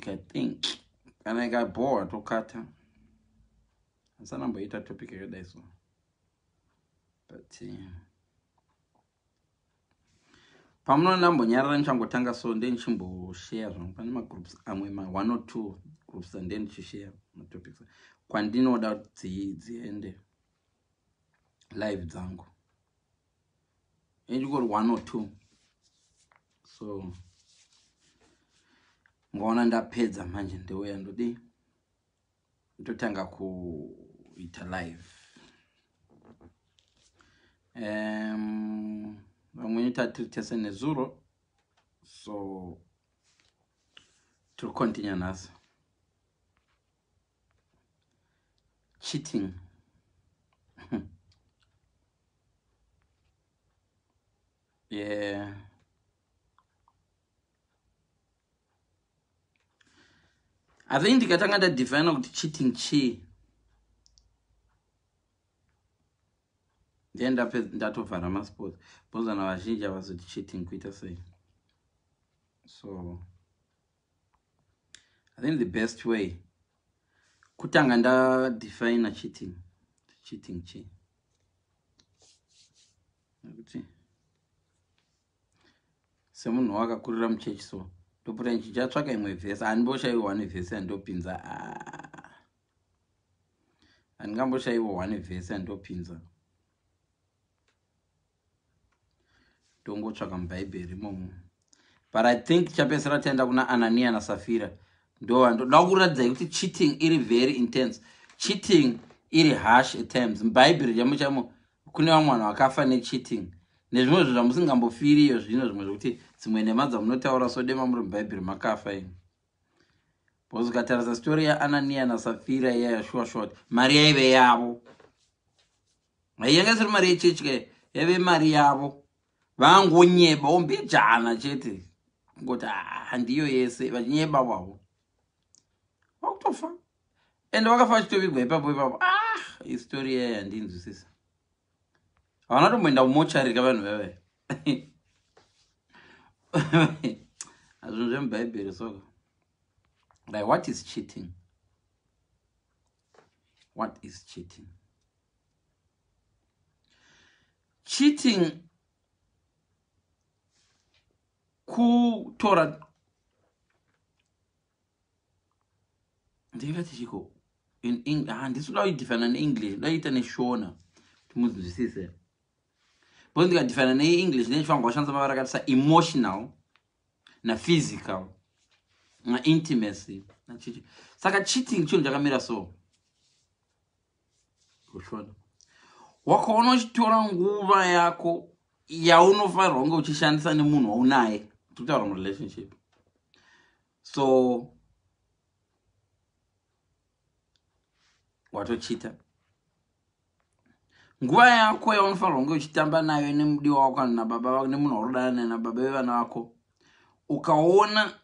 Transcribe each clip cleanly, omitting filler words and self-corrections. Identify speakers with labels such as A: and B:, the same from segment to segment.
A: I think kana ikabhowa tokata asanamboita topic yakadai so but pamunoona ndambonyarara ndichangotanga so nde ndichimboshare zvangu pane magroups amwe ma one or two groups ande ndichishare matopics kwandinoda kuti dziende live dzangu ndikori one or two so ngaona ndapedza manje ndouya ndodii ndotanga kuita live. Vamwe tatiri tese nezuro so tiri continue nhasi cheating. Yeah, I think ndikatanga ndadefina kuti cheating chii then ndatovhara masports because vanhu vazhinji havazoti cheating kuita sei. So I think the best way kutanga ndadefina cheating, cheating chii, nekuti semunhu wakakurira muchechi so ndopota ndichichatsvaka imwe vhesi, handimboshayiwa one vhesi yandopinza, handingamboshayiwa one vhesi yandopinza, ndongotsvaka mubhaibheri imomo. But I think chapesera taenda kuna Anania naSafira, ndo ndoda kuratidzai kuti cheating iri very intense, cheating iri harsh at times. Mubhaibheri chaimo chaimo kune vamwe vanhu vakafa necheating nezvimwe zvinhu zvamusingambofiriyo zvino, zvimwe zvekuti dzimwe nhema dzamunotaura so dema muri mubhaibheri makafa ini. Because ukatarisa story yaAnania naSafira iyaya, sure short mari yaive yavo, haiyanga isiri mari yechechi ka, yaive mari yavo, vangonyeba ombijana chete kungoti handiyo yese, vachinyeba wavo vakutofa ende vakafa vachitovigwa ipapo ipapo. Ah, istory iyaya handinzwisisa, havana tomboenda kumochari ka vanhu veve zvinhu zvemubhaibheri soka. Like, what is cheating? What is cheating? Cheating kutora, ndingati chiko in English, handisi kuda kuidefina neEnglish, ndoda neShona kuti munzwisise, because ndikadefina neEnglish nenichifanirwa kushandisa mavara akati saemotional naphysical naintimacy nachichi. Saka cheating chinhu chakamira so kushona, wakaona uchitora nguva yako yaunofanirwa kunge uchishandisa nemunhu waunaye, tikutaura murelationship, so watochita nguva yako yaunofanirwa kunge uchitamba nayo nemudiwa wako kana nababa vako, nemunhu wauri naye, nababa vevana vako, ukaona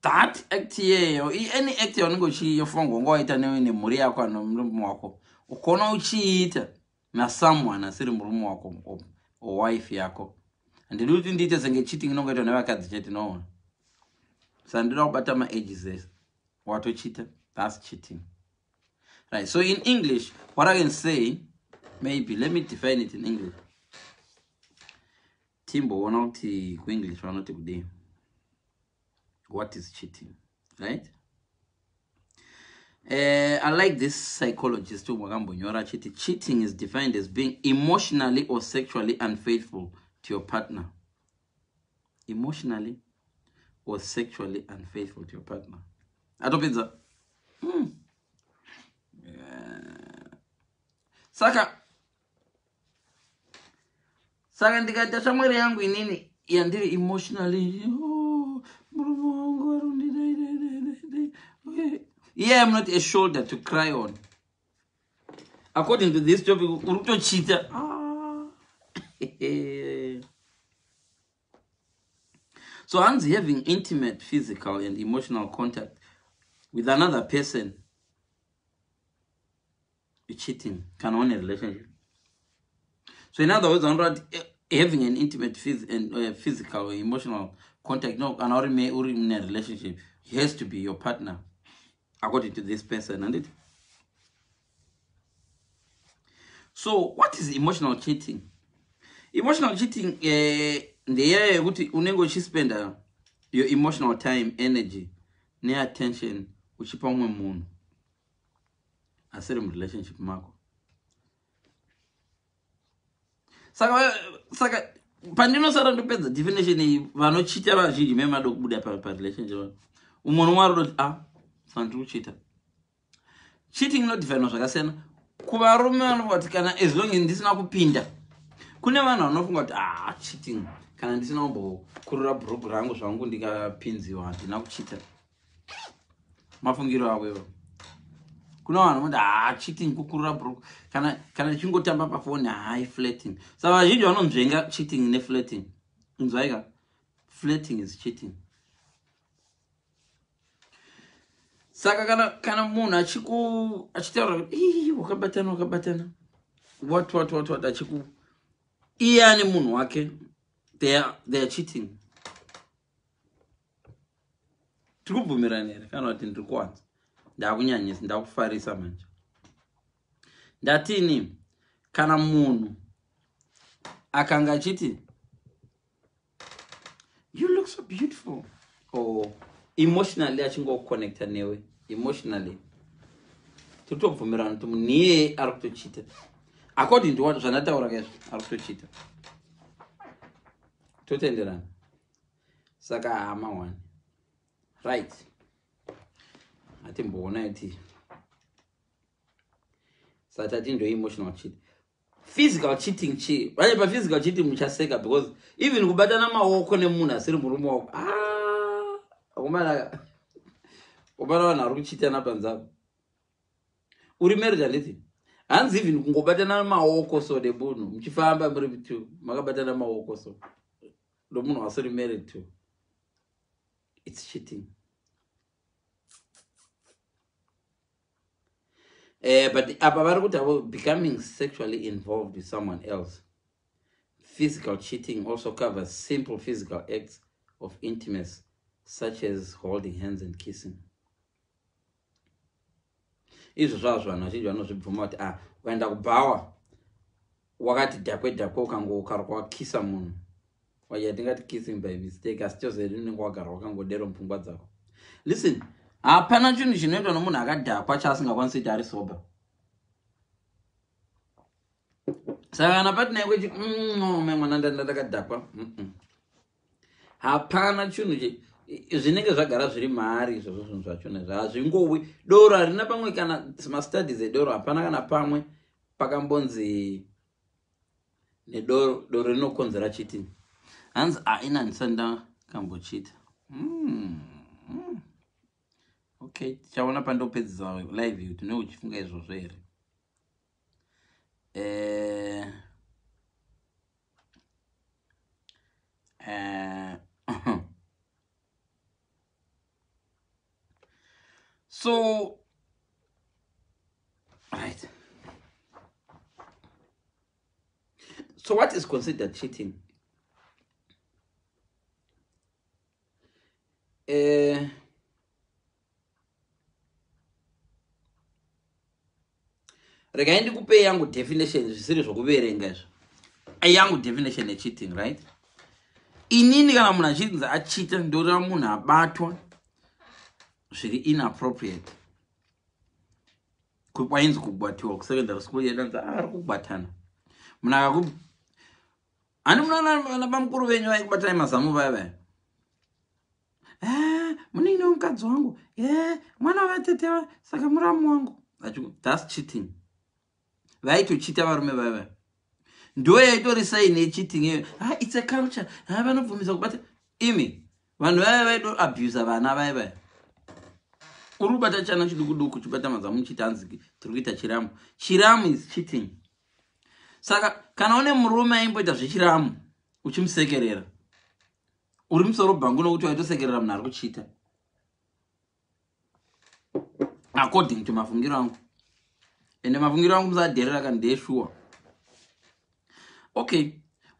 A: that act iyeyo, any act yaunenge uchifanirwa kunge waita nemhuri yako kana nemurume wako, ukaona uchiita nasomeone asiri murume wako or wife yako. Handidi kuti ndiite senge cheating inongoitwa nevakadzi chete, no, saka ndinoda kubata maages ese. Watochita, that's cheating, right? So in English, what I can say, maybe let me define it in English, timboona kuti kuEnglish vanoti kudii. What is cheating, right? I like this psychologist wakambonyora achiti cheating is defined as being emotionally or sexually unfaithful to your partner. Emotionally or sexually unfaithful to your partner. Atopedza. Yeah. Saka ndikaita shamwari yangu inini yandiri emotionally, oh, murume wangu arundidai, yeah, I'm not a shoulder to cry on. According to this topic, uri kutochita. Ah. So hanzi having intimate physical and emotional contact with another person, cheating kana one relationship. So in other words, vanoda kuti having an intimate and physical or emotional contact. No, kana uri me uri in a relationship, he has to be your partner according to this person, handiti? So what is emotional cheating? Emotional cheating ndenyaya yekuti unenge uchispenda your emotional time, energy neattention uchipa umwe munhu asiri murelationship mako. Saka pandinosara ndopedza definition iyi, vanochita vazhinji memado kubuda parelationship, umwe nomwe ari kutoti, ah, saka ndiri kuchita. Cheating inodhifainwa zvakasiyana. Kuvarume vanofunga kuti kana as long ndisina kupinda, kune vanhu vanofunga kuti, ah, cheating kana ndisina kumbokurura bhurugu rangu zvangu ndikapinziwa, handina kuchita. Mafungiro avo ivo. Kuna vanhu vanoti, ah, cheating kukurura bhurugu kana ndichingotamba pafoni, hai, flirting. Saka vazhinji vanonzvenga cheating neflirting. Inzwaika, flirting is cheating. Saka kana munhu achiku achitaura kuti, "Ii, wakabatana, wakabatana," what what what what, achiku iye ane munhu wake, they are cheating. Tiri kubvumirana here kana kuti ndiri kuwanza? Ndakunyanyisa, ndakufarisa manje. Ndatini? Kana munhu akanga achiti, "You look so beautiful," or emotionally achingoconnecta newe emotionally, tiri kutobvumirana kuti munhu iyeye ari kutochita according to what zvandataura kaizvo, ari kutochita. Totenderana? Saka hama one, right, atimboona kuti saka tati ndo emotional cheat. Physical cheating chii? Vache paphysical cheating muchaseka, because even kubatana maoko nemunhu asiri murume wako, ah, akomana, kubata, vanhu vari kuchitana panze apo. Uri married, handiti? Hanzi even kungobatana maoko so nemunhu muchifamba muri two makabatana maoko so nomunhu wasiri married to, it's cheating. But apa vari kuti avo becoming sexually involved with someone else. Physical cheating also covers simple physical acts of intimacy such as holding hands and kissing. Izvo zvazvo vanhu vazhinji vanozvibvuma kuti, ah, ukaenda kubhawa wakati dhakwe dhakwe, ukangokarwa wakisa munhu, wayatingati kissing by mistake, asi chozeri unenge wagara wakangodero mupfungwa dzako. Listen, hapana chinhu chinoitwa nomunhu akadhakwa chaasingakwanisi kuita ari sober. Saka kana partner yako ichi me mwana ndakadhakwa, Hapana chinhu, zvinenge zvagara zviri maari izvozvo. Zvinhu zvachona zvazvingowi. Doro harina pamwe, kana mastudies edoro, hapana kana pamwe pakambonzi nedoro, doro rinokonzera cheating. Hanzi aina, handisati ndakambochita. Okay, tichaona pandopedzisa live kuti ne uchifunga izvozvo here. So right, so what is considered cheating? Regai ndikupei yangu definition, zvisiri zvokuverenga izvo, yangu definition yecheating, right? Inini kana munhu achinzi achita, ndoreva munhu abatwa zviri inappropriate. Kwainzi kugwatiwa kusecondary school yedu, anzi ari kugwatana. Munhu akaku, handi munoona vana bamukuru venyu vaikubatai mazamu vaya vaya, eh, munin'ina wemukadzi wangu, e mwana wavatete, saka muramu wangu, that's cheating. Vaitochita varume vaya vaya, ndo yaitori sign yecheating iyoyo. Ah, it's a culture, ha, vanobvumisa kubata. Imi vanhu vaya vaidoabusa vana vaya vaya, uri kubata chana chiduku duku, chibata mazamu muchiti hanzi tiri kuita chiramu. Chiramu is cheating. Saka kana une murume aimboita zvechiramu uchimusekerera, uri musoro bhangu, nokuti waitosekerera munhu ari kuchita, according to mafungiro angu. Ende mafungiro angu musadherera kana ndeshuwa. Okay,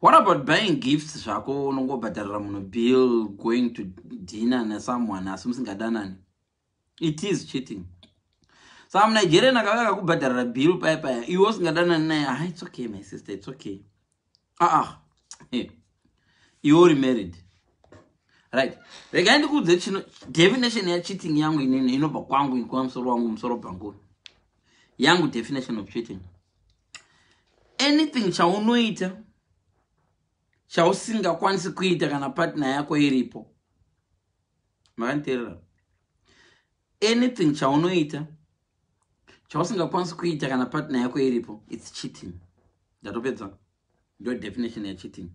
A: What about buying gifts zvako, unongobhadharira munhu bill, going to dinner nesomeone asi musingadanani? It is cheating. Saka muNigerian akauya akakubhadharira bill paya paya, iwe usingadanani naye, ah, it's okay my sister, it's okay. Ah, iwe uri married, right? Regai ndikuudze chino definition yacheating yangu inini, inobva kwangu kwa musoro wangu, musoro bhangu yangu. Definition of cheating: anything chaunoita chausingakwanisi kuita kana partner yako iripo. Makanditeerera? Anything chaunoita chausingakwanisi kuita kana partner yako iripo, it's cheating. Ndatopedza. Ndo definition yacheating.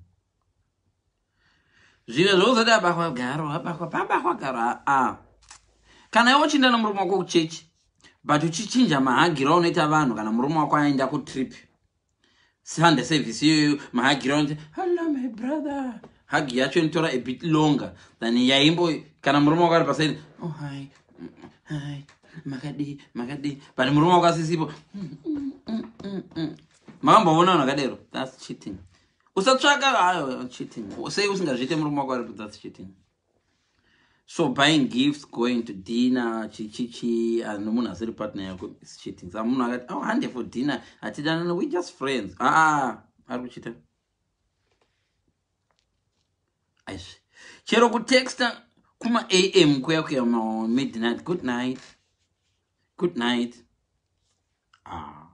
A: Zvimwe zvokuzoti abahwa garo, abahwa, pabahwa garo, aa, kana iwe uchienda nomurume wako kuchechi, but uchichinja mahagiro aunoita vanhu kana murume wako aenda kutrip, Sunday service iyoyo, mahagiro aunoita, "Hello my brother," hug yacho inotora a bit longer than yaimbo kana murume wako ari paside, "Oh hi, hi, makadii, makadii," but murume wako asisipo. Makamboona vanhu vakadero? That's cheating. Usatsvaka ayo cheating. Sei usingazviite murume wako aripo? That's cheating. So buying gifts, going to dinner, chichichi, nomunhu asiri partner yako is cheating. Sa munhu akati, "Oh, hande for dinner, hatidanana, we just friends," aa, ari kuchita aizvi. Chero kutexta kuma am kuya kuya midnight, "Good night, good night." Ah,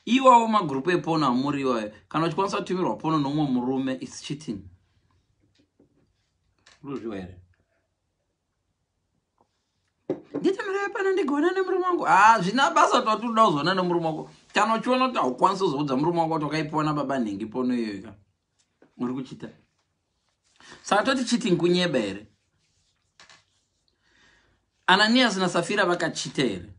A: iwawo magurupu eporn amuri iwayo, kana uchikwanisa kutumirwa porn nomumwe murume, it's cheating. Uruzviwa here? Nditumire pano ndigoona nemurume wangu. Ha, zvina basa kuti wati uda kuzoona nemurume wako. Kana uchiona kuti haukwanisi kuzoudza murume wako kuti wakaipiwa nababa nhingi porn iyoyo ka, uri kuchita. Saka toti cheating kunyeba here? Ananias naSafira vakachita here?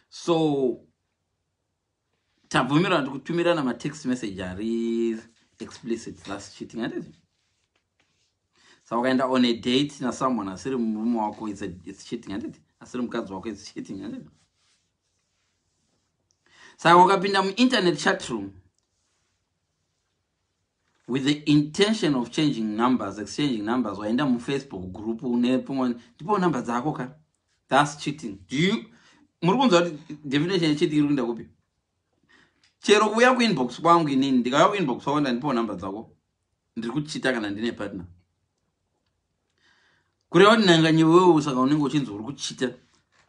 A: So tabvumirwa kuti kutumirana matext message ari explicit, that's cheating, handiti? Saka ukaenda on a date nasomeone asiri murume wako, it's cheating, handiti? Asiri mukadzi wako, it's cheating, handiti? Saka ukapinda muinternet chat room with the intention of changing numbers, exchanging numbers, waenda muFacebook group une ndipo number dzako ka, that's cheating. Do you, muri kunzwa kuti definition yecheating iri kuenda kupi? Chero kuuya kuinbox kwangu inini, ndikauya kuinbox kwako, ndandipowo number dzako, ndiri kuchita kana ndine partner. Kureva kuti nanga nyewewo, saka unenge uchinzi uri kuchita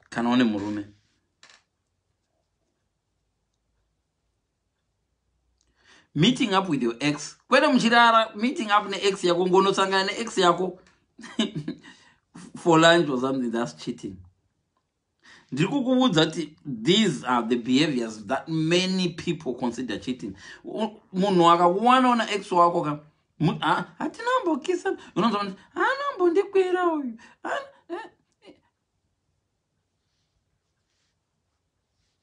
A: kana une murume. Meeting up with your ex, kwete muchirara, meeting up neex yako, ngonosangana neex yako for lunch or something, that's cheating. Ndiri kukuudza kuti these are the behaviors that many people consider cheating. Munhu akakuwana una ex wako ka, hatinambokisa, unonzwa kuti anambondikwira uyu.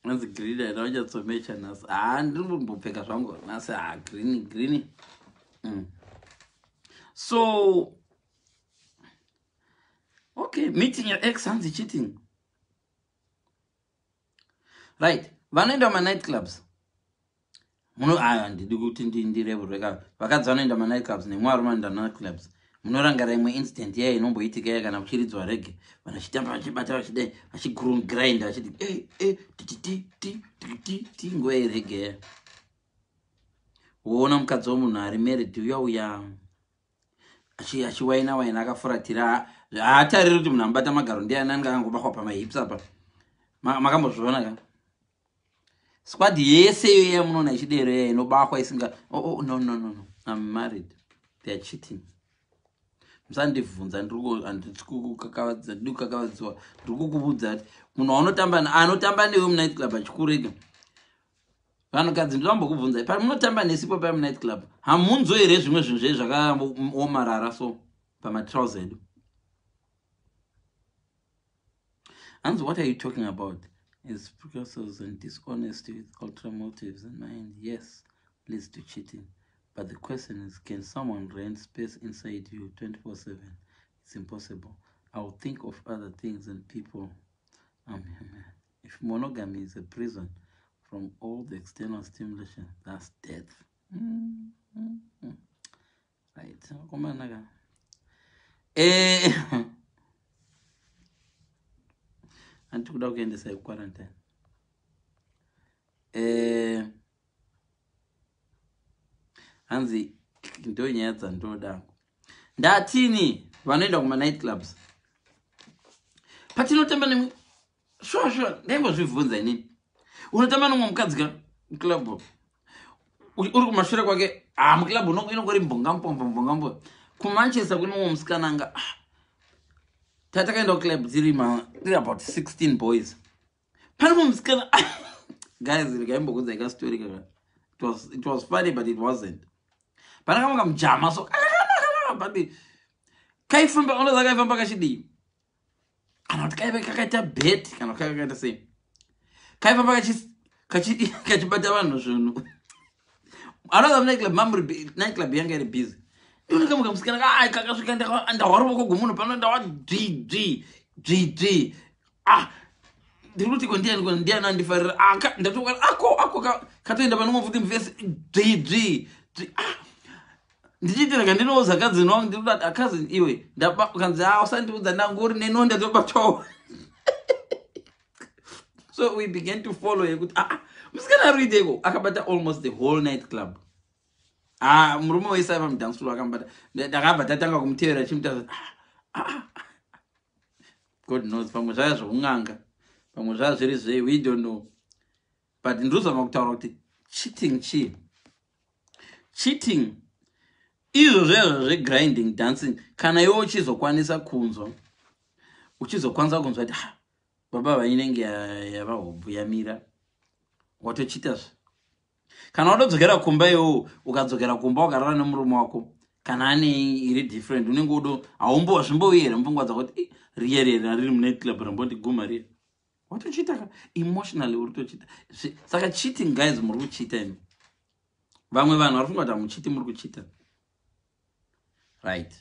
A: Anzi green haina kunyatsomecha nhasi. Ha, ndiri kumbopfeka zvangu nhasi. Ha, green, green. So okay, meeting your ex hanzi cheating, right? Vanoenda manight clubs muno, aya handidi kuti ndirevurwe. Vakadzi vanoenda manight clubs nemwarume vanoenda night clubs, munorangarira imwe incident yaya inomboitika iya kana kuchiridzwa reggae, vanhu vachitamba, vachibata, vachidai, vachigrind, vachiti e e ti ti ti ti, nguva yereggae ya. Woona mukadzi womunhu ari married uya uya achiwaina waina akafuratira, haatariri kuti munhu amubata magaro ndiani, anenge akangobahwa pamahips apa. Makambozviona ka? Squad yese iyo yamunoona ichidero iya inobahwa isinga, oh, no, no, no, no, I'm married. They are cheating. Musandibvunza, handisi kukakavadziwa. Ndiri kukuudza kuti munhu waunotamba, anotamba newe munight club achikurega. Vanhukadzi, ndinombokubvunzai, pamunotamba nesipo paya munight club, hamunzo here zvimwe zvinhu zvei zvakaomarara so pamatrauser edu? Hanzi, what are you talking about is precursors and dishonesty with ultra motives in mind. Yes, leads to cheating. But the question is, can someone rent space inside you 24/7? It's impossible. I will think of other things and people. If monogamy is a prison, From all the external stimulation, that's death. Right, komana ka. Anti kuda kuendesa quarantine. Hanzi ndo nyaya dzandoda. Ndatini vanoenda kuma night clubs. Patinotamba nemwe sure sure ndaimbozvibvunza inini. Unotamba nomwe mukadzi ka club. Uri kumashure kwake, muclub inongori mbongambo mbongambo. KuManchester kune mumwe musikana anga tatakaenda kuclub tiri about 16 boys. Pane mumwe musikana guys, ndikaimbokuudzai ka story kaka. It was funny but it wasn't. Pane kamwe kamujama so but kaifamba, unoziva kaifamba kachidii? Kana kuti kaive kakaita bet kana kuti kakaita sei? Kaifamba kachibata vanhu zvinhu. Anoza nightclub, mamuri nightclub yanga iri busy. Iwe kamwe kamusikana kakasvika ndahwa ruoko gwemunhu pano ndawa dzvi dzvi dzvi dzvi. Ndiri kuti ko ndiani ko ndiani andifarira? Ndatoka ako katoenda pane mumwe futi mufesi dzvi dzvi dzvi. Ndichiitira kandinoudza cousin wangu, ndiri kuda cousin iwe ndaba kanzi usandiudza ndanguri neno ndatobatwawo. So we began to follow yekuti musikana ari kuiteiko? Akabata almost the whole night club. Murume wese aiva mudance floor akambata. Ndakabva tatanga kumutevera chimuta God knows pamwe zvaya zvokun'anga, pamwe zvaya zviri zvei, we don't know. But ndozama kutaura kuti cheating chii? Cheating izvo zvezvo zvegrinding dancing, kana iwe uchizokwanisa kunzwa, kuti baba vainenge yava hobvu yamira, watochitazve. Kana wadodzokera kumba iwewo, ukadzokera kumba ukarara nemurume wako, kana ane iri different, unenge udo haumbo zvimbouyi here mupfungwa dzako kuti riya riya rariri munight club rambondiguma riya, watochita ka emotionally uri kutochita. Saka cheating guys, muri kuchita imi. Vamwe vanhu vari kufunga kuti hamuchiti, muri kuchita. Right,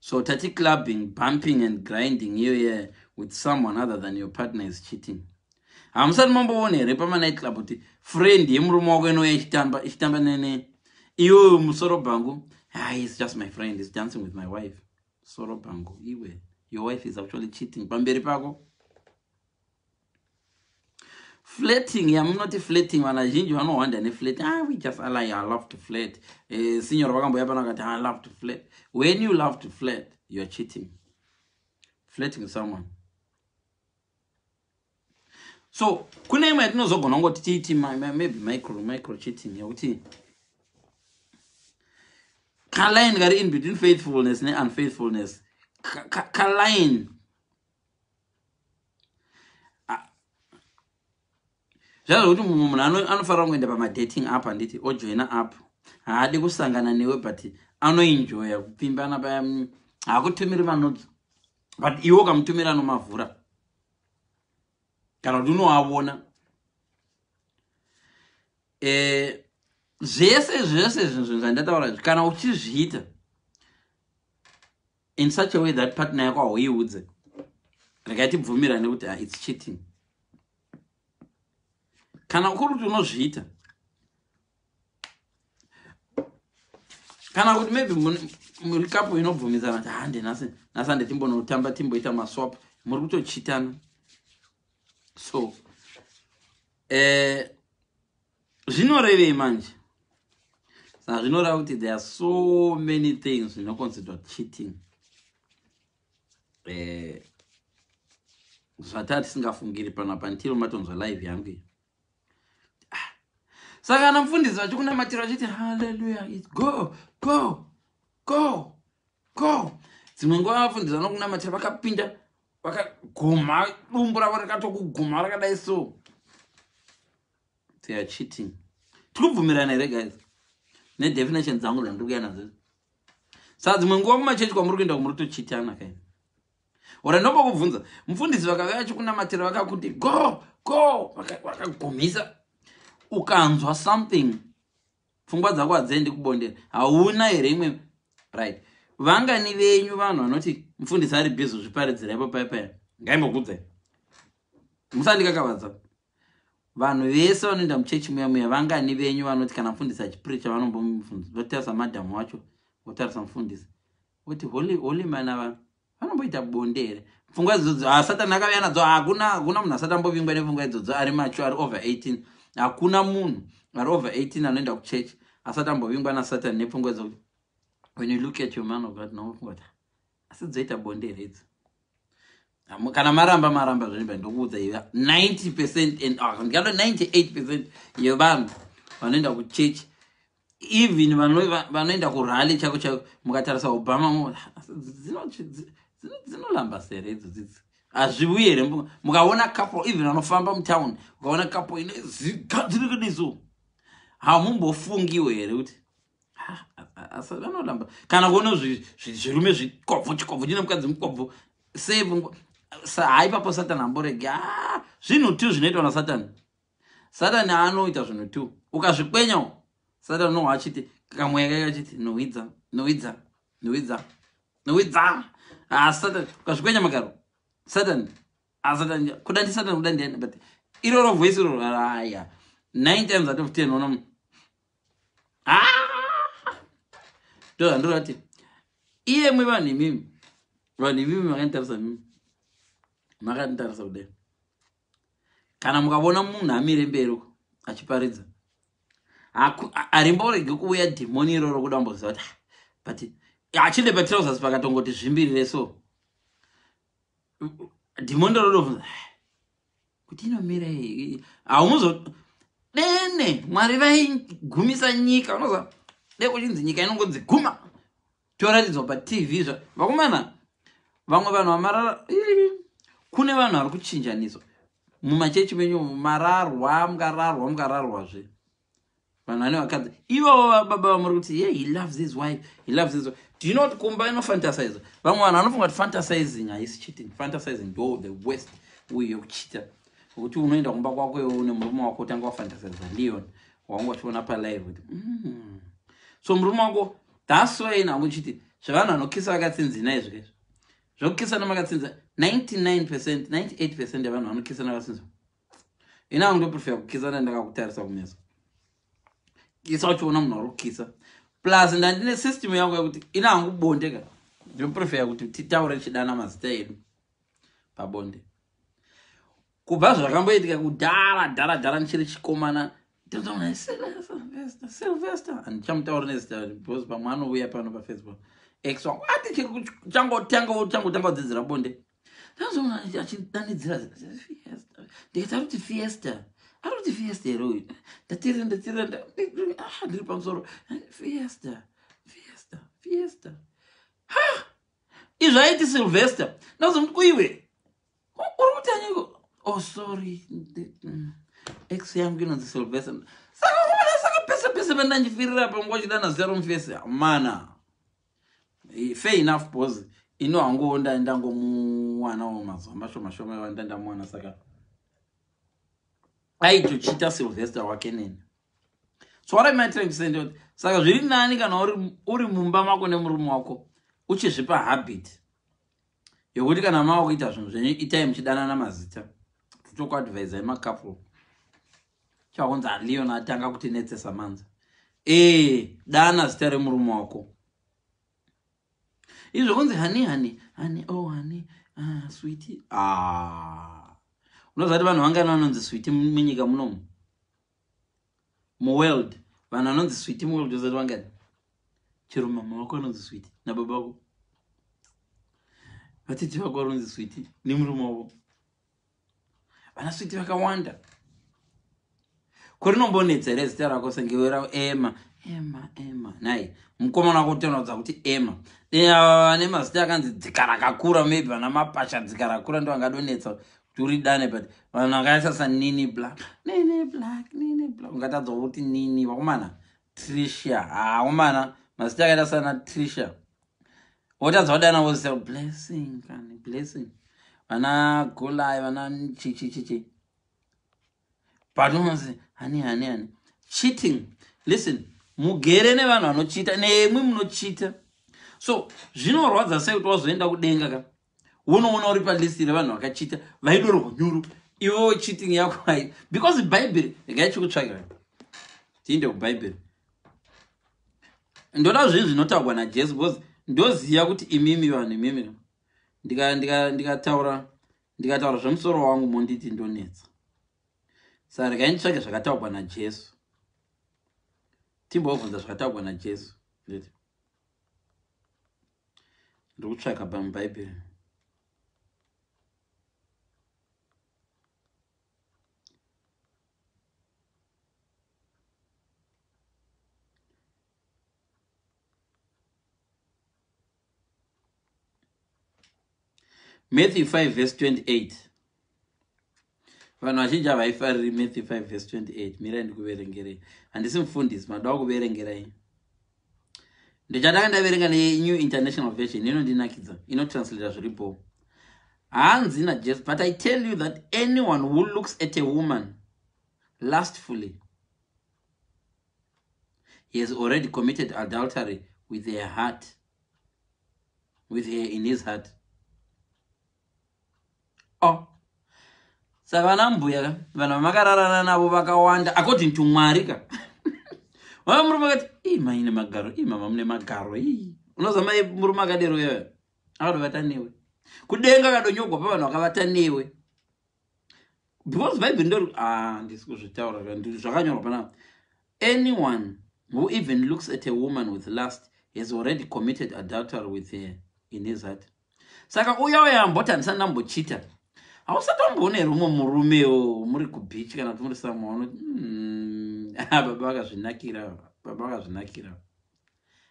A: so tati clubbing, bumping and grinding iyoye with someone other than your partner is cheating. Hamusati mamboona here pamanight club kuti friend yemurume wako inouya ichitamba nene iwewe musoro bhangu? He's just my friend, he's dancing with my wife. Soro bhangu iwe, your wife is actually cheating pamberi pako. Flirting, yamunoti flirting, vanhu vazhinji vanohwanda neflirting. We just like, I love to flirt. Signor vakamboya pano vakati I love to flirt. When you love to flirt, you are cheating. Flirting with someone. So kune imwe yatinozogona kungoti tiiti maybe micro cheating, yekuti kaline kari in between faithfulness neunfaithfulness, kaline zvazvo kuti mumwe munhu anofanira kungoenda pamadating app, handiti, ojoina app, haadi kusangana newe but anoenjoya kupfimbana paya, haakutumiri manudes but iwe ukamutumira anomavhura kana kuti unoavona. Zvese zvese zvinhu zvandataura izvi, kana uchizviita in such a way that partner yako hauiudze, regai tibvumirane kuti it's cheating. Kana kuri kuti unozviita, kana kuti maybe muri couple inobvumidzana kuti hande nhasi nhasi timbonotamba, timboita maswap, muri kutochitana. So zvinorevei manje? Saka zvinoreva kuti there are so many things zvinoconsiderwa cheating zvataa tisingafungiri panapa until matonzwa live yangu iyi. Saka kana mufundisi vachikunamatira vachiti haleluya, go go go go, dzimwe nguva vafundisi vanokunamatira vakapinda vakaguma dumbu ravo rakatokuguma rakadai, so they are cheating. Tikubvumirana here guys nedefinition dzangu dzandiri kuya nadzo? Saka dzimwe nguva mumachechi kwamuri kuenda kumuri kutochitana kai. Ora ndombokubvunza, mufundisi vakauya vachikunamatira vakakuti go go, vakagumisa, ukanzwa something, pfungwa dzako hadziendi kubondera, hauna here imwe? Right, vangani venyu vanhu vanoti mufundisi ari busy kuzviparidzira ipo paya paya? Ngaimbokudze, musandikakavadza. Vanhu vese vanoenda muchechi muya muya, vangani venyu vanoti kana mufundisi achipreacha vanombomubvunza, votarisa madhamu wacho, votarisa mufundisi, voti, "Holy, holy man, ava vanomboita bonde here?" Pfungwa idzodzo, ah, Satani akauya nadzo. Hakuna munhu asati ambovingwa nepfungwa idzodzo ari macho, ari over 18. Hakuna munhu ari over 18 anoenda kuchechi asati ambovingwa naSatani nepfungwa idzodzo. When you look at your man of God, nofunga kuti, "Asi dzoita bonde here idzi?" Kana maramba, maramba zvinobva. Ndokuudza iwe, 90% and ndingado 98% yevanhu vanoenda kuchechi, even vanoenda kurally chako chako, mukatarisa Obama, dzinolamba sere idzo dzidzi? Hazvivuyi here? Mukaona couple, even vanofamba mutown, ukaona couple ine zigadzirikadiso, hamumbofungiwo here kuti asi vanolamba? Kana kuona zvirume zvikobvu, chikobvu chine mukadzi mukobvu sei? Haipapo Satani amborege. Zvinhu tu zvinoitwa naSatani. Satani anoita zvinhu tu, ukazvikwenyawo Satani unohwa achiti kamweya kake achiti, "Nuhwidza, nuhwidza, nuhwidza, nuhwidza." Satani ukazvikwenya magaro, Satani, Satani kuda ndiSatani, kuda ndiani? But iroro voice iroro, aya, 9 times out of 10 ona, ndo zvandorati iyemwe vanhu imimi, vanhu imimi makanditarisa, mimi makanditarisa kudai, kana mukavona munhu amire mberi uko achiparidza, harimboregi kuuya dhimoni iroro kuda kumboziva kuti, but achide patrousers pakatongoti zvimbirire, so dhimoni rodobvunza kuti inomira. Haumuzo dene Mwari vaigumisa nyika, unoza de kuchinzi nyika inongonzi guma, toratidzwa paTV. Zva vakomana, vamwe vanhu vamarara, kune vanhu vari kuchinjaniswa mumachechi menyu. Mararwa, mukararwa, mukararwazve. Vanhu vane vakadzi ivovo, baba vamuri kuti, "Ye, he loves his wife, he loves his wife." Do you know kuti kumba inofantasaiza? Vamwe vanhu vanofunga kuti fantasizing haisi cheating. Fantasizing ndo the worst way yekucheata, nokuti unoenda kumba kwako iwe une murume wako, utanga wafantasaiza Leon wanga uchiona palive kuti, So murume wako, that's why nangu chiti zvevanhu vanokisa vakatsinzina izvo, izvo zvokukisana makatsinza, 99%, 98% yevanhu vanokisana vakatsinzina. Ina ndoprefer kukisana ndakakutarisa kumeso. Kisa uchiona munhu ari kukisa. Plus ndandine system yangu yekuti ina hangu bonde ka, ndinoprefer kuti titaure chidana mazita edu pabonde. Kubva zvakamboitika kudhara dhara dhara ndichiri chikomana, ndinotaura Sylvester, handichamutauri nezita because pamwe anouya pano paFacebook, ex wangu. Ati changotanga changotanga kudzidzira bonde, ndazoona achidanidzira, ndikati, "Ari kuti fiesta, ari kuti fiesta here uyu?" Ndatiri, ndatiri, ndiri pamusoro, "Fiesta, fiesta, fiesta." Ha, izvo aiti Sylvester. Ndazomuti, "Kuiwe, uri kuti anyiko?" "Oh, sorry, ex yangu inonzi Sylvester." Saka kumana, saka pese pese pandanjifirira panguva chidana zita romufesi mana. Fair enough, because ino hanguwo ndangomuwanawo mazuva mashoma shoma ndandamuwana, saka aitochita Sylvester wake neni. So what am I trying to say? Ndoti saka zviri nani kana uri mumba mako nemurume wako, uchizvipa habit yokuti kana mava kuita zvinhu zvenyu, itai muchidanana mazita. Totokuadvisai macouple chakunzi, "Leon atanga kutinetsesa manza." Ee, dana zita remurume wako. Izvo kunzi, "Honey, honey, honey, oh honey, ah, sweetie." Ah, unoziva kuti vanhu vangani vanonzi sweetie munyika munomu, muworld? Vanhu vanonzi sweetie muworld uzati vangani? Chero mama wako anonzi sweetie, nababa vako, vatete vako vanonzi sweetie nemurume wavo. Vana sweetie vakawanda. Kurinombonetsa here zita rako sengewera Ema, Ema, Ema? Nai mukomana wako utonaudza kuti Ema. Vane mazita akanzi dzika rakakura, maybe vana Mapasha, dzika rakura, ndo angadonetsa kuti uri dane. But vanhu vakaita saNini Black, Nini Black, Nini Black, ungatadza kuti Nini. Vakomana, Trisha, hakomana, mazita akaita sana Trisha, wotadza kudana wozita Blessing kani Blessing, vana Golai, vana chichichichi. But unonzi, "Honey, honey, honey." Cheating, listen, mugere nevanhu vanochita, nemwi munochita. So zvinorwadza sei kuti wazoenda kudenga ka, unoona uri palist revanhu vakachita, vaidorwa nyuru. Iwo cheating yako hai, because Bhaibheri regai chikutsvagira, tiinde kuBhaibheri. Ndoda zvinhu zvinotaurwa naJesu, because ndoziva kuti imimi vanhu, imimi ndikataura zvemusoro wangu monditi ndonetsa. Saka regai nditsvage zvakataurwa naJesu, timbobvunza zvakataurwa naJesu. Nditi ndiri kutsvaka pamubhaibheri. Matthew 5 verse 28. Vanhu vazhinji havaifariri Matthew 5 verse 28. Mirai ndikuverengerei, handisi mufundisi, madoda kuverengerai. Ndichatanga ndaverenga neNew International Version, inondinakidza, inotranslata zviripo. Hanzi naJesu, "But I tell you that anyone who looks at a woman lustfully, he has already committed adultery with her in his heart." Oh, saka vana mbuya ka, vanhu vamakararana navo vakawanda according to Mwari ka. Vava murume akati, "Ii, maine magaro, ii, mama mune magaro ii." Unoziva mai murume akadero iyoyo akadovata newe kudenga, akadonyogwa pavanhu vakavata newe, because Bhaibheri ndori, ah, ndisi kuzvitaura, zvakanyorwa panapa. Anyone who even looks at a woman with lust has already committed adultery with her in his heart. Saka uya uya amboti handisati ndambochita, hausati wamboona here umwe murumewo muri kubeach kana kuti muri somewhere, unoti, baba vakazvinakira, baba vakazvinakira"?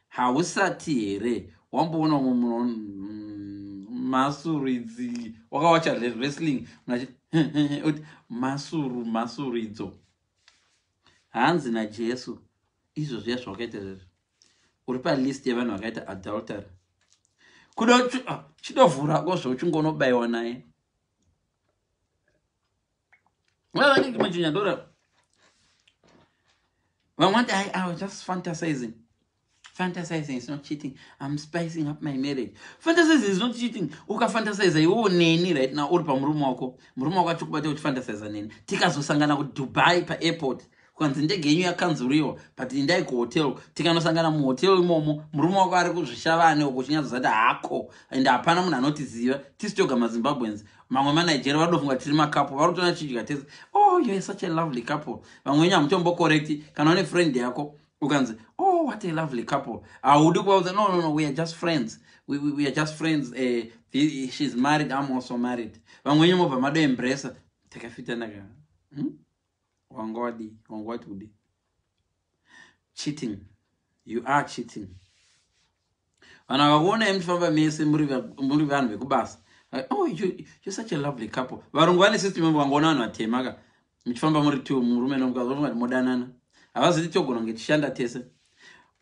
A: Hausati here wamboona umwe munhu, masuru idzi, wakawacha wrestling, uti masuru, masuru idzo? Hanzi naJesu, izvo zviya zvawakaita zvezvo, uri palist yevanhu vakaita adultery. Kuda chidovhura kozvo uchingonobayiwa naye vavanenge. Vamwe vati, "I was just fantasizing. Fantasizing is not cheating. I'm spicing up my marriage." Fantasizing is not cheating. Ukafantasiza iwewo neni right now, uri pamurume wako, murume wako achikubata uchifantasiza neni, tikazosangana kuDubai paairport, kukanzi ndege yenyu yakanzuriwa, but indai kuhotel, tikanosangana muhotel imomo, murume wako ari kuzvishavane uko, uchinyatsoziva kuti hako, and hapana munhu anotiziva, tisi toga maZimbabweans, mamwe maNigeria vadofunga tiri macouple, vari kutoona chidya tese, "Oh, you are such a lovely couple." Vamwe venyu hamutombocorrecti. Kana une friend yako, ukanzi, "Oh, what a lovely couple," haudi kuvaudza, "No, no, no, we are just friends. We are just friends. She's married, I'm also married." Vamwe venyu mobva madoembresa, takafitanaka. Wanga wadii? Wanga wati kudii? Cheating, you are cheating. Vanhu vakakuonai muchifamba mese, muri vanhu vekubasa, "Oh, you're such a lovely couple." Varungu vane system, vangoona vanhu vatema ka muchifamba muri two, murume nomukadzi, vofunga kuti modanana. Havaziti togona kunge tichishanda tese.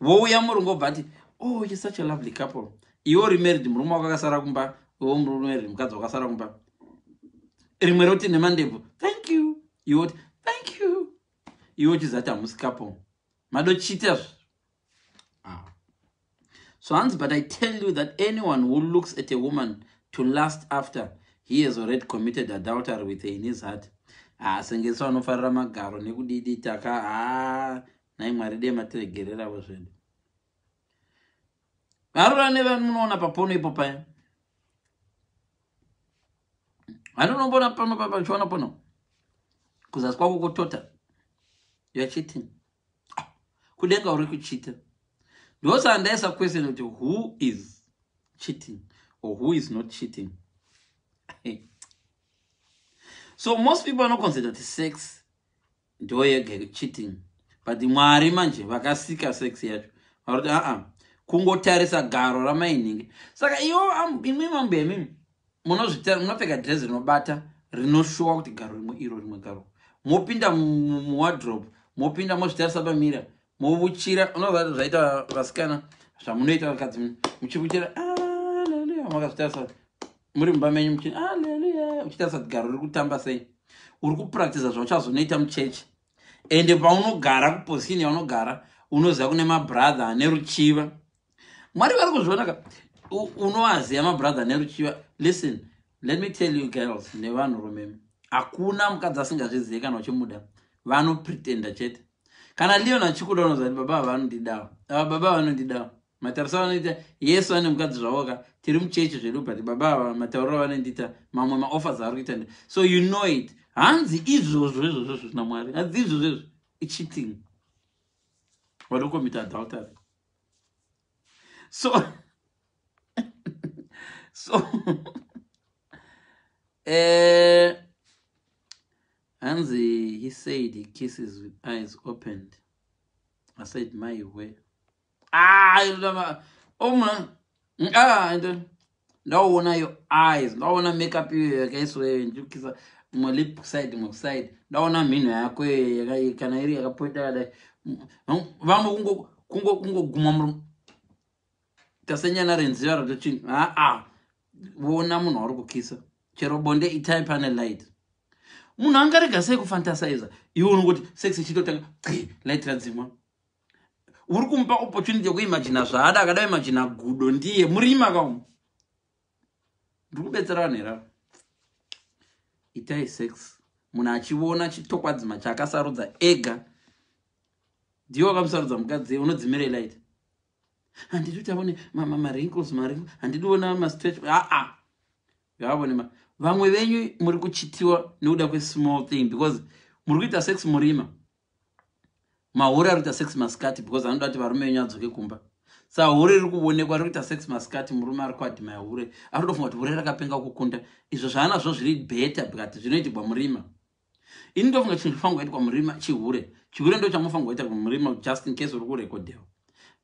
A: Vouya murungu obva ati, "Oh, you're such a lovely couple." Iwe uri married, murume wako akasara kumba, iwe murume married, mukadzi wakasara kumba. Rimwe roti nemandebvu, "Thank you." Iwe oti, "Thank you." Iwe uchizati hamusi couple, madochita. Ah. So hanzi, "But I tell you that anyone who looks at a woman to lust after, he has already committed adultery with her in his heart." Ah, sengesi vanofarira magaro nekudidi taka. Ha, nhai Mwari, dei matiregereravo zvedu. Varora nevanhu munoona papono ipo paya, handinomboona pano papa, uchiona pono kuzasi kwako kutota, you are cheating. Ah, kudenga uri kuchita. Ndosaka ndaisa question kuti who is cheating or who is not cheating. So most people vanoconsider kuti sex ndo yega cheating, but Mwari manje vakasika sex yacho varikuti aa, kungotarisa garo ramainingi. Saka iwo imwi mambo yemimi munopfeka dhirezi rinobata, rinoshowa kuti garo rimwe iro, rimwe garo, mopinda muwardrobe, mopinda, mozvitarisa pamirror, movuchira. Unoziva zvaita vasikana, zvamunoita vakadzi, muchivuchira, aleluya, makazvitarisa muri mumba menyu, muchi aleluya, uchitarisa kuti garo riri kutamba sei. Uri kupractisa zvauchazonoita muchechi. Ende paunogara, kuposition yaunogara, unoziva kune mabrother ane ruchiva. Mwari vari kuzviona ka, unovaziva mabrother ane ruchiva. Listen, let me tell you, girls nevanhurume. Hakuna mukadzi asingazvizive kana uchimuda, vanopretenda chete. Kana Leon achikuda unoziva kuti baba vanondidawo, ava baba vanondidawo. Matarisa vanoita yesu ane mukadzi zvavoka, tiri muchechi zvedu, but baba ava matauriro avanondiita, mamwe maoffers aari kuita, so you know it. Hanzi izvozvo izvozvo zvisina Mwari, hanzi izvozvo izvo icheating, vanokomita adultery. So hanzi he said he kisses with eyes opened. I said my way. Ah, omuna ah, ndaona your eyes, ndaona makeup iyo yakaiswa iyo, ndichikisa mwe lip side, mwe side, ndaona mhino yako iyo kana iri yakapointa yakadai. Vamwe kungoguma murumo tasenyana renziva ratochinja. Aa, vona munhu wauri kukisa, chero bonde itai pane light. Munhu angarega sei kufantasaiza? Iwe unongoti sex ichitotanga, light radzimwa, uri kumupa opportunity yekuimagina zvaada. Akada imagina gudo, ndiye murima kaumu. Ndiri kubetsera vanhu here? Itai sex munhu achiona chitokwadzima chaakasarudza ega. Ndiwe wakamusarudza mukadzi, unodzimirei light? Handidi kuti avone mawrinkles, mawrinkles handidi kuona mastretch. Aa, ngavavone. Vamwe venyu muri kuchitiwa nekuda kwesmall thing because muri kuita sex murima. Mahure ari kuita sex masikati because anoda kuti varume venyu adzoke kumba. Sa hure riri kuonekwa riri kuita sex masikati, murume ari kuadmire hure, ari kutofunga kuti hure rakapenga kukunda izvo zvaanazvo zviri better, but zvinoitirwa murima. Ini ndofunga chinhu chifanirwa kuitwa murima chihure. Chihure ndo chamufanirwa kuita murima, just in case uri kurekodhewa.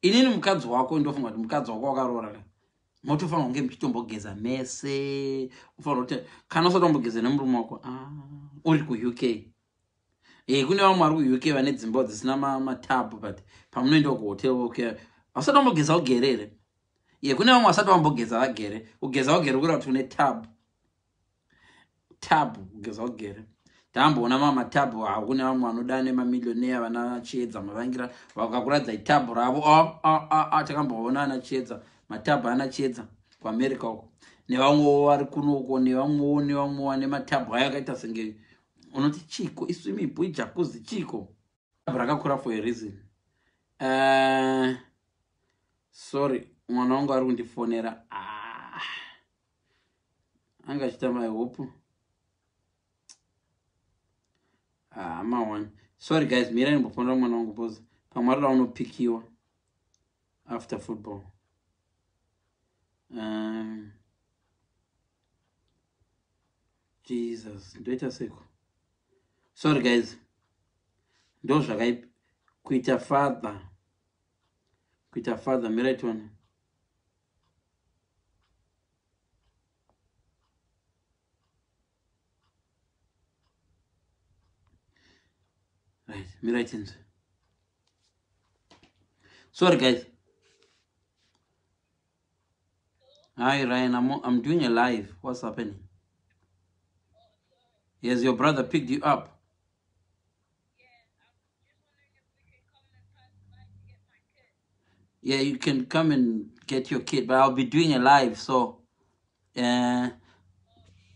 A: Inini mukadzi wako, ndofunga kuti mukadzi wako wakaroora ka, motofanirwa kunge muchitombogeza mese. Ufanira kuti kana usati wambogeza nemurume wako, ah, uri kuUK. E, kune vamwe vari kuUK vane dzimba dzisina matub, but pamunoenda kuhotel, okay, vasati vambogeza ugere here? Ye, kune vamwe vasati vambogeza vagere. Kugeza ugere kureva kuti une tub. Tub, kugeza ugere. Tamboona mamwe matub. Hakune vamwe vanoda nemamillionaire, vana Chiedza Mavangira, vakakuradza itub ravo. Oh, oh, oh, oh. Takamboona ana Chiedza, matub ana Chiedza kuAmerica uko, nevamwewo vari kunoko, nevamwewo, nevamwewo vane matub ayo akaita senge unoti chiko, iswimming pool, ijacuzzi, chiko. Tub rakakura for a reason. Sorry, mwana wangu ari kundifonera. Ah. Anga achita my hope. Ah, maone. Sorry guys, mira ndimbofonera mwana wangu because pamwe arida unopikiwa after football. Jesus, ndoita seko. Sorry guys, ndo zvakaipa kuita father, kuita father. Mirai tione. Right, mirai tinzwe. Sorry guys. Hi Ryan, I'm doing a live. What's happening? Yes, your brother picked you up. Yeah, you can come and get your kid, but I'll be doing a live, so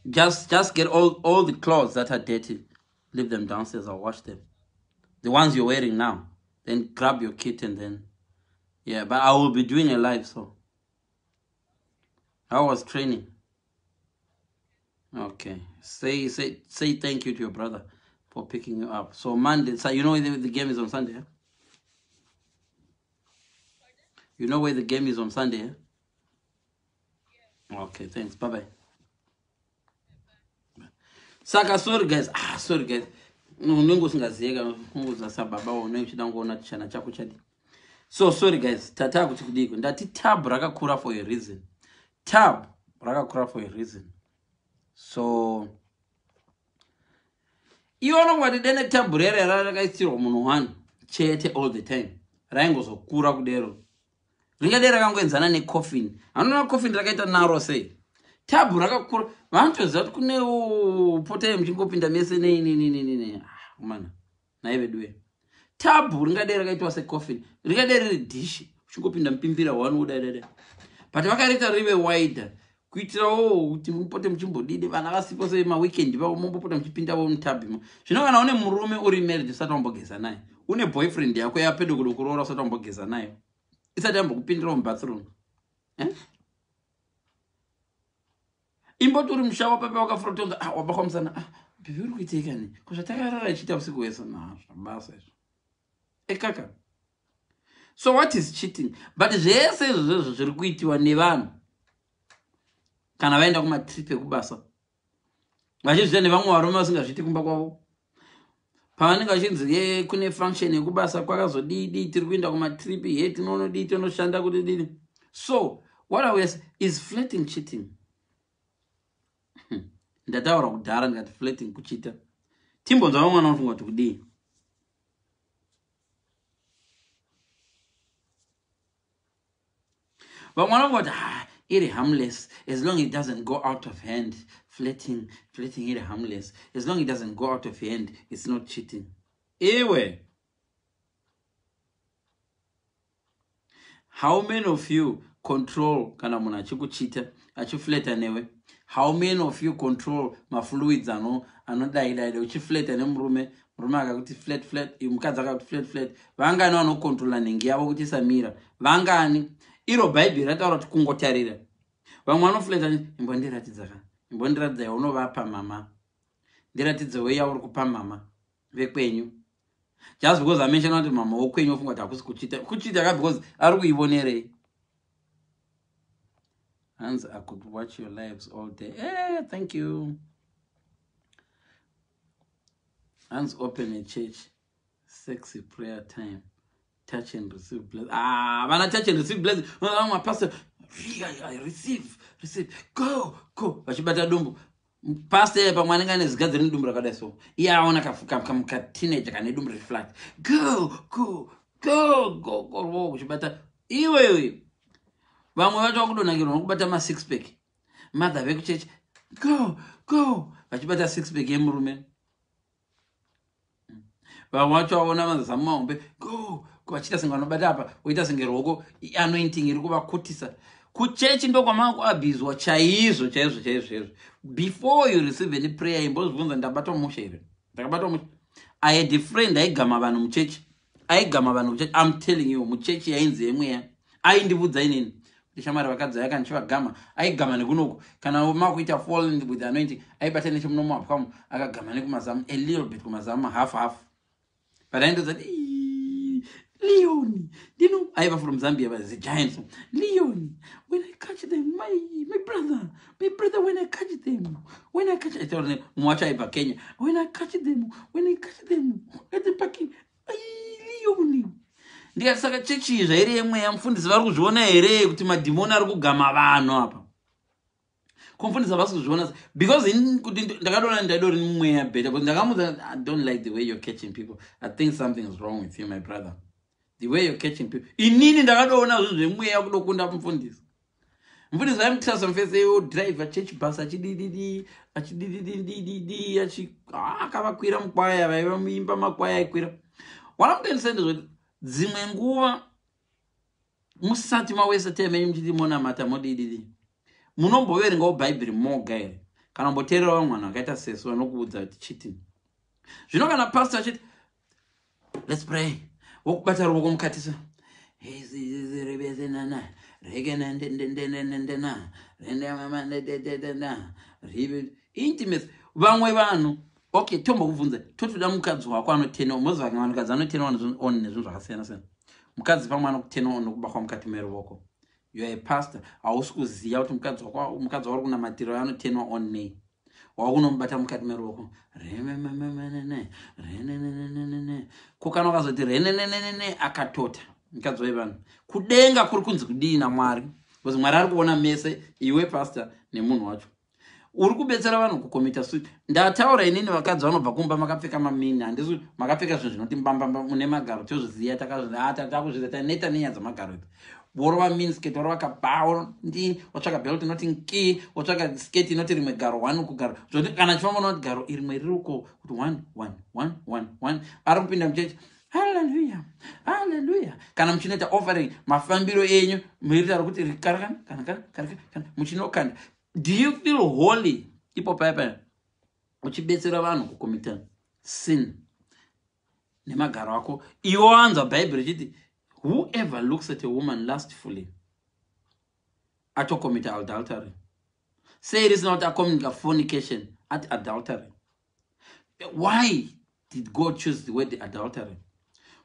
A: just get all the clothes that are dirty, leave them downstairs. I'll wash them. The ones you're wearing now. Then grab your kit and then, yeah. But I will be doing a live, so. How was training? Okay. Say thank you to your brother for picking you up. So Monday, so you know the game is on Sunday, yeah? You know where the game is on Sunday, yeah? Okay, thanks. Bye bye. Saka sorry guys. Ah, sorry guys. Unenge usingazive, ungoza sababa unenge uchida kungoona chana chako chadi. So sorry guys, tata kuti kudiko. Ndati tub rakakura for a reason. Tub rakakura for a reason. So iwe unongoti dene tub rere rakaisirwa munhu one chete all the time, raingozokura kudero, ringadai rakangoenzana necoffin. Anoona coffin rakaita naro sei, tub rakakura. Vanotoziva kuti kune potai muchingopinda mese neininininini mana. Nai veduwe, tub ringadai rakaitwa secoffin, ringadai riri dhishi, uchingopinda mupimbira one udaidadai, but vakariita rive wider. Kuitirawo kuti mupote muchimbodidi vana vasipo semaweekend vavo mumbopota muchipindavo mutabhimo. Zvino kana une murume uri married usati wambogeza naye, une boyfriend yako yapedo kudo kuroora usati wambogeza nayo, isati yambokupindirawo mubathroom, eh? Imboti uri mushawa pape wakafurotonza, ah, wabakwa musana, ah, bhibi uri kuitei kani? Ko zvatakarara ichiita usiku hwese? Na zvabasa izvo ekaka. So what is cheating? But zvese izvozvo zviri kuitiwa nevanhu kana vaenda kumatrip ekubasa, vachizviita nevamwe varume vasingazviiti kumba kwavo. Pavanenge vachinzi ye kune function yekubasa kwakazodidi, tiri kuenda kumatrip, he tinonodii, tonoshanda kuti didi. So what are we, is flirting cheating? Ndataura kudhara ndikati flirting kuchita. Timbonzwa vamwe vanofunga kuti kudii. Vamwe vanofunga kuti ah, iri harmless as long it doesn't go out of hand. Flirting iri harmless as long it doesn't go out of hand, it's not cheating. Iwe, how many of you control kana munhu achikuchita, achiflirta newe? How many of you control mafluids anodaidaida uchiflirta nemurume? Murume akakuti flirt flirt, mukadzi akakuti flirt flirt, vangani vanokontrola nhengi yavo kuti isamira? Vangani? Iro Bhaibheri rataura kuti kungotarira. Vamwe vanoflirta, imbondiratidza ka, imbondiratidza yaunovapa mama, ndiratidze wei yauri kupa mama vekwenyu. Just because amention kuti mama wokwenyu, ofunga kuti hakusi kuchita. Kuchita ka, because ari kuivonerei. Hanzi, "I could watch your lives all day." Eh, thank you. Hanzi, "Open a church, sexy prayer time, touch and receive blessing." Ah, vana touch and receive blessing, vamwe pastor, receive, receive, go go, vachibata dumbu. Pastor pamwe anenge ane zigadzi rine dumbu rakadai, so iye aona kateenager kane dumbu riri flat, go go go go go go, kuchibata iwewe. Vamwe vacho vakudonakirwa nokubata masix pack. Mother vekuchechi, go go, vachibata six pack yemurume. Vamwe vacho vaona mazamu mahombe, go, vachiita senge vanobata apa, voita senge ruoko, anointing iri kuvakutisa. Kuchechi ndokwamava kuabhizwa chaizvo chaizvo chaizvo chaizvo. Before you receive any prayer, imbozvibvunza, ndabatwa musha here? Ndakabatwa musha? I had a friend aigama vanhu muchechi, aigama vanhu muchechi. I'm telling you, muchechi yainzi yemweya. Aindibudza inini kuti shamwari, vakadzi vaya kandichivagama, aigama nekunoku. Kana makuita fall with anointing, aibata nechemunomo apwamo, akagama nekumazamu, a little bit kumazamu, half half. But aindodza, "Leon, ndino," aiva from Zambia, but a giant. So, "Leon, when I catch them, my brother, my brother, when I catch them, when I catch," aitaura mumwe wacho aibva Kenya, "when I catch them, when I catch them at the parking, Leon." Ndikati, saka chechi zvairi yemweya, mufundisi vari kuzviona here kuti madhimoni ari kugama vanhu apa? Kumufundisi havasi kuzviona, because kuti ndakadona ndaidori mumweya better, because ndakamudza, "I don't like the way you're catching people. I think something is wrong with you, my brother, the way you're catching people." Inini ndakadoona zvinhu zvemweya kudokunda mufundisi. Mufundisi vaimutrasa mufese, odriver church bus, achidididi, achidididididi, akavakwira mukwaya, vaiva muimba makwaya aikwira. Wanamutoendesa zvoti dzimwe nguva musati mawesa time yenyu muchiti monamata, modididi, munomboverengawo Bhaibheri moga here, kana mboteerera vamwe vanhu vakaita sesu vanokuudza kuti cheating? Zvino kana pastor achiti, "Let's pray," wokubata ruoko mukati, so rebesenana rekenendendendendena rendemamandededena intimacy. Vamwe vanhu, okay, tombokubvunza, totoda mukadzi wako anoturn, moziva vanhukadzi anoturn on nezvinhu zvakasiyana siyana. Mukadzi pamwe anokuturn on nokubakwa mukati meruoko. You are a pastor, hausi kuziva kuti mukadzi wako, mukadzi wauri kunamatira, anoturnwa on nei. Wakunomubata mukati meruoko, rememememene renenenenene. Ko kana ukazoti renenenene, akatota mukadzi wevanhu, kudenga kuri kunzi kudii naMwari? Because Mwari ari kuona mese, iwe pastor nemunhu wacho uri kubetsera vanhu kucommita suicide. Ndataura inini, vakadzi vanobva kumba makapfeka mamini, handisi makapfeka zvinhu zvinoti mbambamba mune magaro, tozviziva, takuzviziva, taneta nenyaya dzamagaro idzi. Worova miniskirt, worova kabhao, ndi watsvaka belt inoti nki, watsvaka skirt inoti rimwe garo one kugaro, zvoti kana chifamba unoti garo irimwe riri uko, kuti one one one one one. Ari kupinda muchechi, haleluya, haleluya. Kana muchinoita offering, mafambiro enyu muirita kuti kana kana kana kana kana muchinokanda. Do you feel holy ipo paya uchibetsera vanhu kucommita sin nemagaro ako? Iwe wanzwa Bhaibheri richiti whoever looks at a woman lustfully atocommita adultery. Sei risina kuti acommita fornication, ati adultery? Why did God choose the word adultery?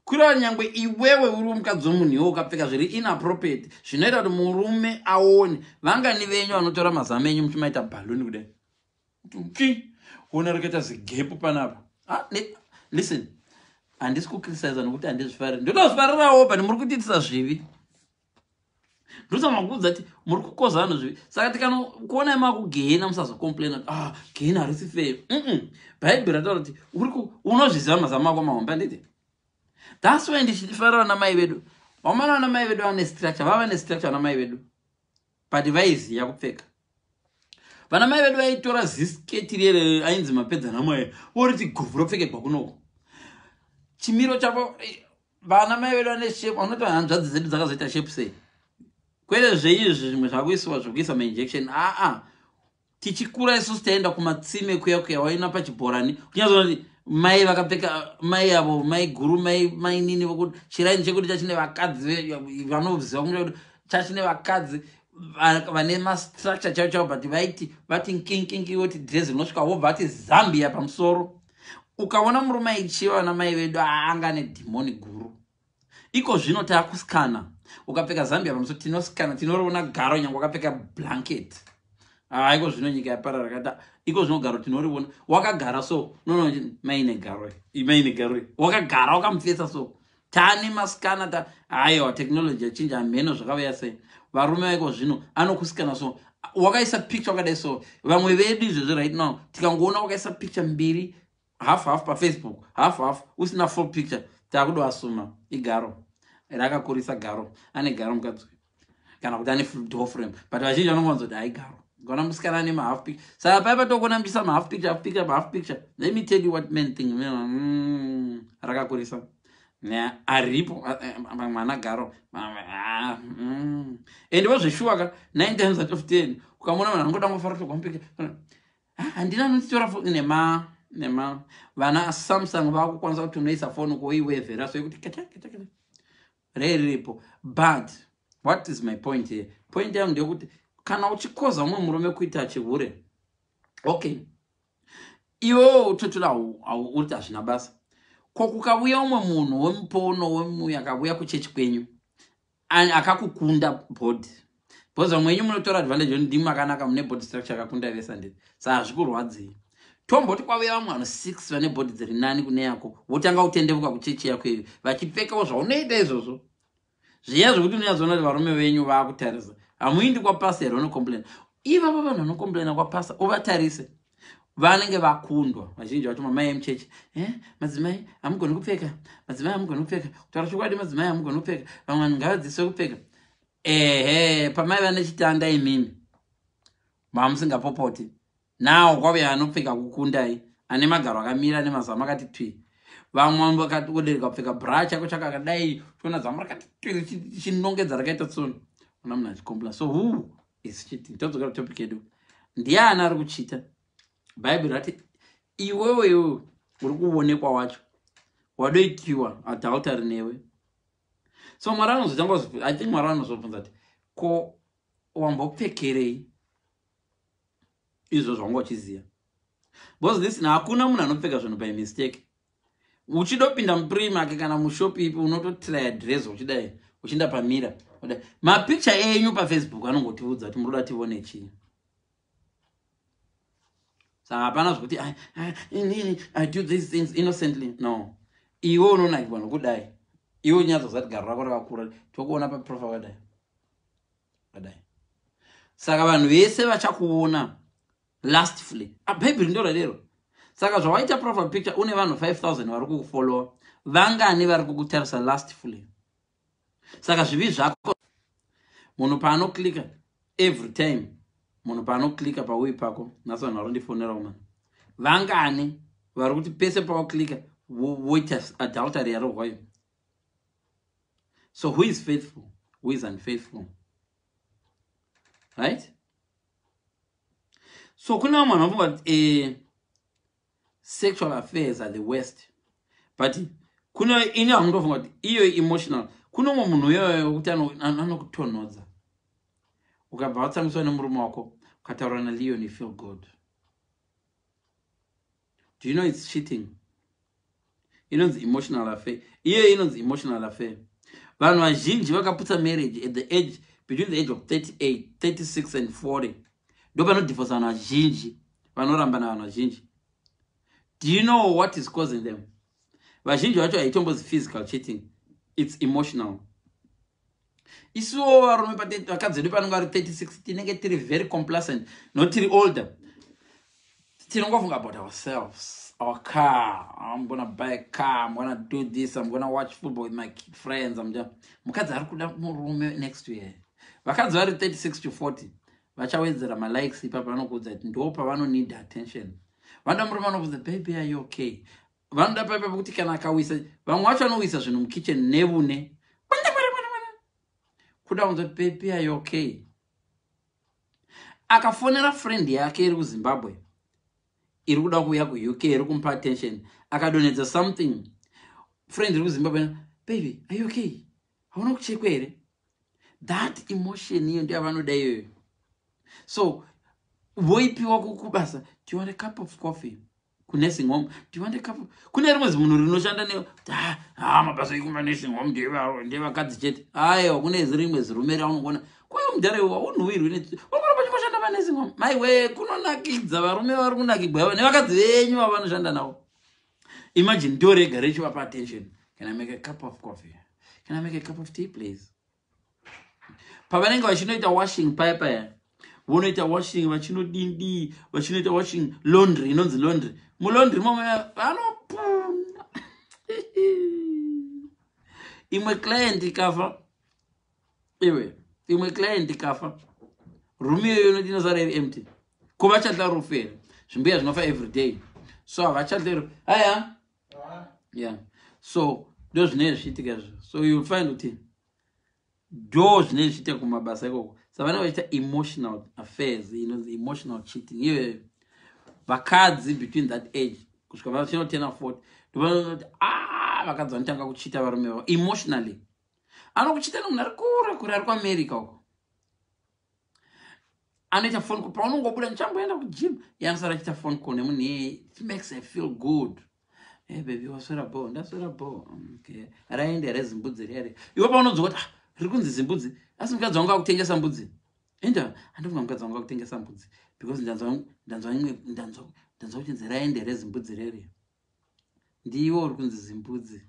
A: Kureva nyangwe iwewe uri mukadzi wemunhu, iwe ukapfeka zviri inappropriate zvinoita kuti murume aone. Vangani venyu vanotora mazamu enyu muchimaita balloon kudai, ki ona rakaita zigap panapa? Ah, listen, handisi kucriticiza nokuti handizvifariri, ndinozvifarirawo, but muri kutiitisa zvivi. Ndosama kuudza kuti muri kukoza vanhu zvivi. Saka tikanokuonai makugehena, musazocomplaina kuti, "Ah, gehena harisi fair." Bhaibheri rataura kuti unozviziva mazamu ako mahombe, handiti? That's why ndichifarira vana mai vedu. Vamana vana mai vedu vane structure, vava nestructure vana mai vedu, but vaiziya kupfeka. Vana mai vedu vaitora zisketi rere ainzi mapedza namai, voriti guvhu, ropfekegwa kunoko. Chimiro chavo, vana mai vedu vane shape. Vanoti hanzvadzi dzedu dzakazoita shape sei? Kwete zveizvi zvimwe zvakuisiwa zvokuisa mainjection. Aa, tichikura isusu taenda kumatsime kuya kuya, waina pachibhorani, kunyazoona kuti mai vakapfeka, mai avo, mai guru, mai mainini vokuti chiraini chekuti chachine vakadzi vanoziva kuti chachine vakadzi vane mastructure chaivo chaivo, but vaiti vati nkinkinki, voti dhirezi rinosvika, wobva vati zambia pamusoro. Ukaona murume aichiva vana mai vedu, anga nedhimoni guru. Iko zvino taakusikana, ukapfeka zambia pamusoro tinosikana, tinoriona garo nyange wakapfeka blanket. Iko zvino nyika yaparara kata. Iko zvino garo tinoriona wakagara so, nono maine garo, maine garo, wakagara wakamupfesa so. Taane masikana ta, aiwa, technology yachinja. Hamheno zvakauya sei. Varume vaiko zvino anokusikana so, wakaisa picture wakadai so. Vamwe vedu izvezvi right now, tikangoona wakaisa picture mbiri, half half paFacebook, half half, usina full picture, takudoasuma igaro rakakurisa, garo ane garo mukadzi, kana kuti ane door frame. But vazhinji vanongonza kuti haigaro. Gona musikana ane mahalf picture. Saka paipa tokuona muchisa mahalf picture, half picture, half picture. Let me tell you what men think. Rakakurisa aripo mwana garo. And vozveshuwa ka, 9 times out of 10 ukamona vanhu vanongoda ngofara kuti kwamupicture, handina anotitora nema nema. Vana Samsung vakukwanisa kuti unoisa foni kuiwevhera so yekuti kata kata kata riripo. But what is my point here? Point yangu ndeyekuti kana uchikoza umwe murume kuita chihure, okay, iwewo utotora uriti hazvina basa. Ko kukauya umwe munhu wemupono wemuya akauya kuchechi kwenyu akakukunda body? Because vamwe wenyu munotora advantage, ndimi makanaka, mune body structure akakunda vese, handiti? Saka hazvikurwadzii. Tomboti kwauya vamwe vanhu 6 vane body dziri nani kune yako, votanga kutendevuka kuchechi yako iyo, vachipfekawo zvaunoita izvozvo zviya, zvokuti unonyatsoona kuti varume venyu vaakutarisa. Hamuindi kwapasa here unocomplaina? Ivavo vanhu vanocomplaina kwapasa, uvatarise, vanenge vakundwa vazhinji vacho. Mamai emuchechi, madzimai hamugoni kupfeka, madzimai hamugoni kupfeka. Kutaura chokwadi, madzimai hamugoni kupfeka, vamwe vanhu ngavadzidziswe kupfeka. Ehe, pamai vane chitanda imimi mamusingapopoti. Nawo kwauya anopfeka kukundai, ane magaro akamira nemazamu akati twi. Vamwe vakaodereka kupfeka bra chako chakakadai, chiona zamu rakati twi richinongedza rakaita tsono, ona munhu achicomplaina. So who is cheating? Todzokera topic yedu. Ndiani ari kucheata? Bhaibheri rati iwewe, iwewe uri kuonekwa wacho wadoitiwa adultery newe. So Mwari anozotanga, I think Mwari anozobvunza kuti, "Ko wambopfekerei izvo zvawanga uchiziva?" Because listen, hakuna munhu anopfeka zvinhu by mistake. Uchidopinda muPrimark kana mushop ipi, unototraya dress uchidai, uchinda pamira. Mapicture enyu paFacebook anongotiudza kuti muroda tivone chii. Saka hapana zvokuti I do these things innocently. No, iwe unonakirwa nokudai, iwe unyatsoziva kuti garo rako rakakura, tokuona paprofile kadai kadai. Saka vanhu vese vachakuona lustfully. Bhaibheri ndo radero. Saka zvawaita profile picture, une vanhu 5000 vari kukufollowa, vangani vari kukutarisa lustfully? Saka zvivi zvako, munhu paanoclicka, every time munhu paanoclicka paui pako, nhasi vanhu vari kundifonera umana, vangani vari kuti pese pawaclicka woita adultery yarohwayo? So who is faithful, who is unfaithful, right? So kune vamwe vanhu vanofunga kuti sexual affairs are the worst, but kune ini hangutofunga kuti iyo emotional. Kune umwe munhu uyoyo wekuti anokutonhodza, ukabva watsamwiswa nemurume wako, ukataura naLeon, you feel good. Do you know it's cheating? Inonzi emotional affair iyoyo, inonzi emotional affair. Vanhu vazhinji vakaputsa marriage at the age between the age of 38, 36 and 40. Ndo panodivorca vanhu vazhinji, vanorambana vanhu vazhinji. Do you know what is causing them? Vazhinji vacho haitombozi physical cheating, it's emotional. Isuwo varume, vakadzi vedu panonge vari 36, tinenge tiri very complacent, not tiri older. Tinongofunga about ourselves, our car. I'm gonna buy a car, I'm gonna do this, I'm gonna watch football with my friends. I'm just mukadzi ari kuda murume next year. Vakadzi vari 36 to 40 vachawedzera malikes ipapo. Vanokuudza kuti ndo pavanoneed attention. Vanoda murume anobvunza, "Baby, are you okay?" Vanoda paipa pekuti kana akawisa, vamwe vacho vanowisa zvinhu mukitchen nevune kuda kunza, "Baby, are you okay?" Akafonera friend yake iri kuZimbabwe, iri kuda kuuya kuUK, iri kumupa attention, akadonhedza something, friend iri kuZimbabwe, "Baby, are you okay? Hauna kuchekwa here?" That emotion iyo ndiyo vanoda iyoyo. So voipiwa kubasa, "Do you want a cup of coffee?" Kunursing home, "Do you want a cup of..." Kune rimwe zimunhu rinoshanda ne ha mabasa ekumanursing home ndevakadzi chete. Aiwa, kune rimwe zirume raunogona kuyo mudhara iwo aunhuwirwi, unoramba chimboshanda panursing home. Maiwe, kunonakidza. Varume vari kunakigwa nevakadzi venyu vavanoshanda navo. Imagine, ndo rega rechivapa attention. "Can I make a cup of coffee? Can I make a cup of tea, please?" Pavanenge vachinoita washing paya paya, vonoita washing, vachinodindi, vachinoita washing, laundry, inonzi laundry. Mulaundry momo vanopuna. Imwe client ikafa, iwe, imwe client ikafa, room iyoyo inoti inosara iri empty. Kuvachadla rufu here? Zvimbuya zvinofa every day, so havachadli aya. Yeah, so ndo zvinenge zvichiitika izvo. So you'll find kuti ndo zvinenge zvichiitika kumabasa ikoko. Sa vanenge vachiita emotional affairs, inonzi emotional cheating iyoyo. Vakadzi between that age kusvika vachinotena 40, ndovanoti a vakadzi vanotanga kuchita varume vavo emotionally. Anokuchita nemunhu ari kure kure, ari kuAmerica uko, anoita phone call paunongobuda, "Ndichamboenda kugym." Yanosara achiita phone call nemunhu iyeye. It makes her feel good. "Hey baby, waswera bo?" "Ndaswera bo." "Okay, raenda here zimbudzi riya?" Iwe paunodzoka kuti, "Ah, riri kunzi zimbudzi, asi mukadzi wangu akutengesa mbudzi." Enda, "Handifunga mukadzi wangu akutengesa mbudzi, because ndanzwa imwe, ndanzwa kuchinzi raenda here zimbudzi reri." Ndiwo uri kunzi zimbudzi.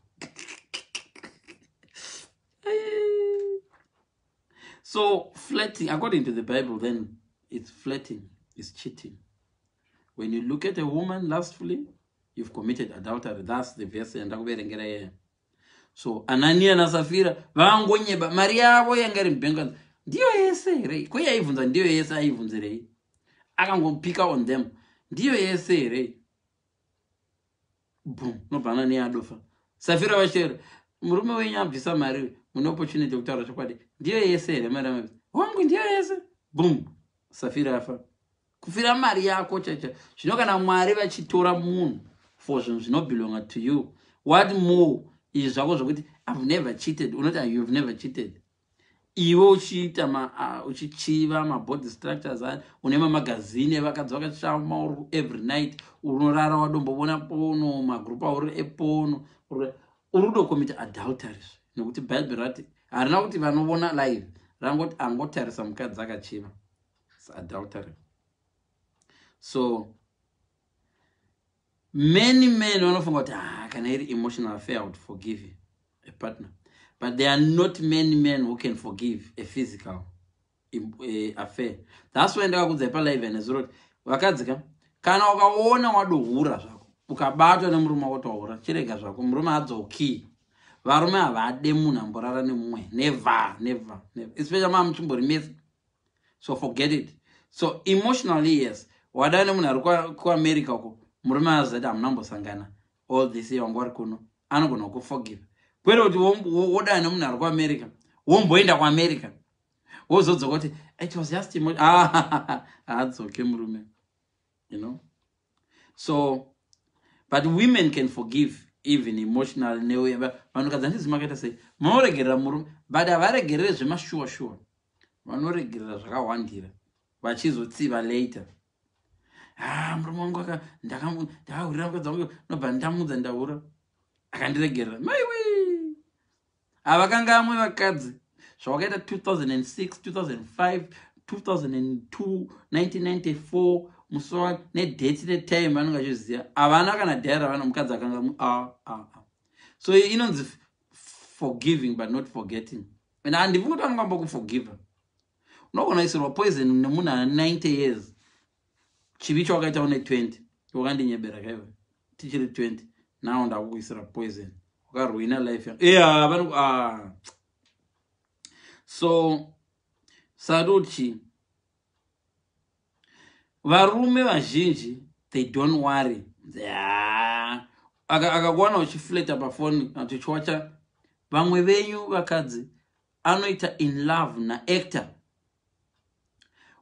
A: So flirting, according to the Bible, then it's flirting is cheating. When you look at a woman lustfully, you've committed adultery. That's the verse yandakuverengera iyeyo. So Anania naSafira vangonyeba mari yavo yanga iri mubhengi. "Ndiyo yese here?" Ko yaibvunza "Ndiyo yese?" Aibvunzirei? Akangopika on them, "Ndiyo yese here?" Boom, nobva Anania adofa. Safira vachitaura, "Murume wenyu abvisa mari, mune opportunity yekutaura chokwadi. Ndiyo yese here mari amabvisa?" "Wangu, ndiyo yese." Boom, Safira afa. Kufira mari yako chacha. Zvino kana Mwari vachitora munhu for zvinhu zvinobelonga to you, what more izvi zvako zvokuti "I've never cheated"? Unoti you've never cheated, iwe uchiita uchichiva mabody structures, une mamagazini evakadzi vakashama, uri every night unorara wadombovona porn, magrupu auri eporn, uri kudocommita adultery, nekuti Bhaibheri rati, harina kuti vanovona live, rangoti angotarisa mukadzi akachiva, adultery. So many men vanofunga kuti, "Ah, kana iri emotional affair, I would forgive a partner," but there are not many men who can forgive a physical affair. That's why ndakakudzai palive nezuro kuti vakadzi ka, kana ukaona wadohura zvako, ukabatwa nemurume wako wahura, chirega zvako, murume adzoki. Varume havade munhu amborara nemumwe. Never, never, never, especially maa muchimbori mese. So forget it. So emotionally, yes, wadai nemunhu ari kuAmerica uko, murume azati hamuna mbosangana all this year, wanga wari kuno, anogona kuforgive. Kwete kuti wodai nemunhu ari kuAmerica, womboenda kuAmerica, wozodzoka kuti, "It was just," haadzoke murume. You know, so but women can forgive even emotional. Newe vanhukadzi, handizi makaita sei, munoregerera murume, but havaregerere zvemashuwa shuwa, vanoregerera zvakawandira vachizotsiva later. Ah, murume wangu, ndakahurira mukadzi wangu, nobva ndamudza, ndahura, akandiregerera. Maiwe, havakangamwe vakadzi zvawakaita 2006, 2005, 2002, 1994, musi nedate netime vanonge vachiziva. Havana kana dhaya ravana mukadzi akanga ah, ah, ah. So inonzi forgiving but not forgetting, and handivi kuti vanongamba kuforgiva. Unogona kuisirwa poison nemunhu ane 90 years. Chivi chawakaita une 20, wakandinyebera kaiwe tichiri 20, now ndakukuisira poison, wakaruina life yangu. Yeah, vano ah. So saruchi, varume vazhinji, they don't worry. Akakuwana uchiflirta pafoni, uchiwacha vamwe venyu vakadzi, anoita in love naactor.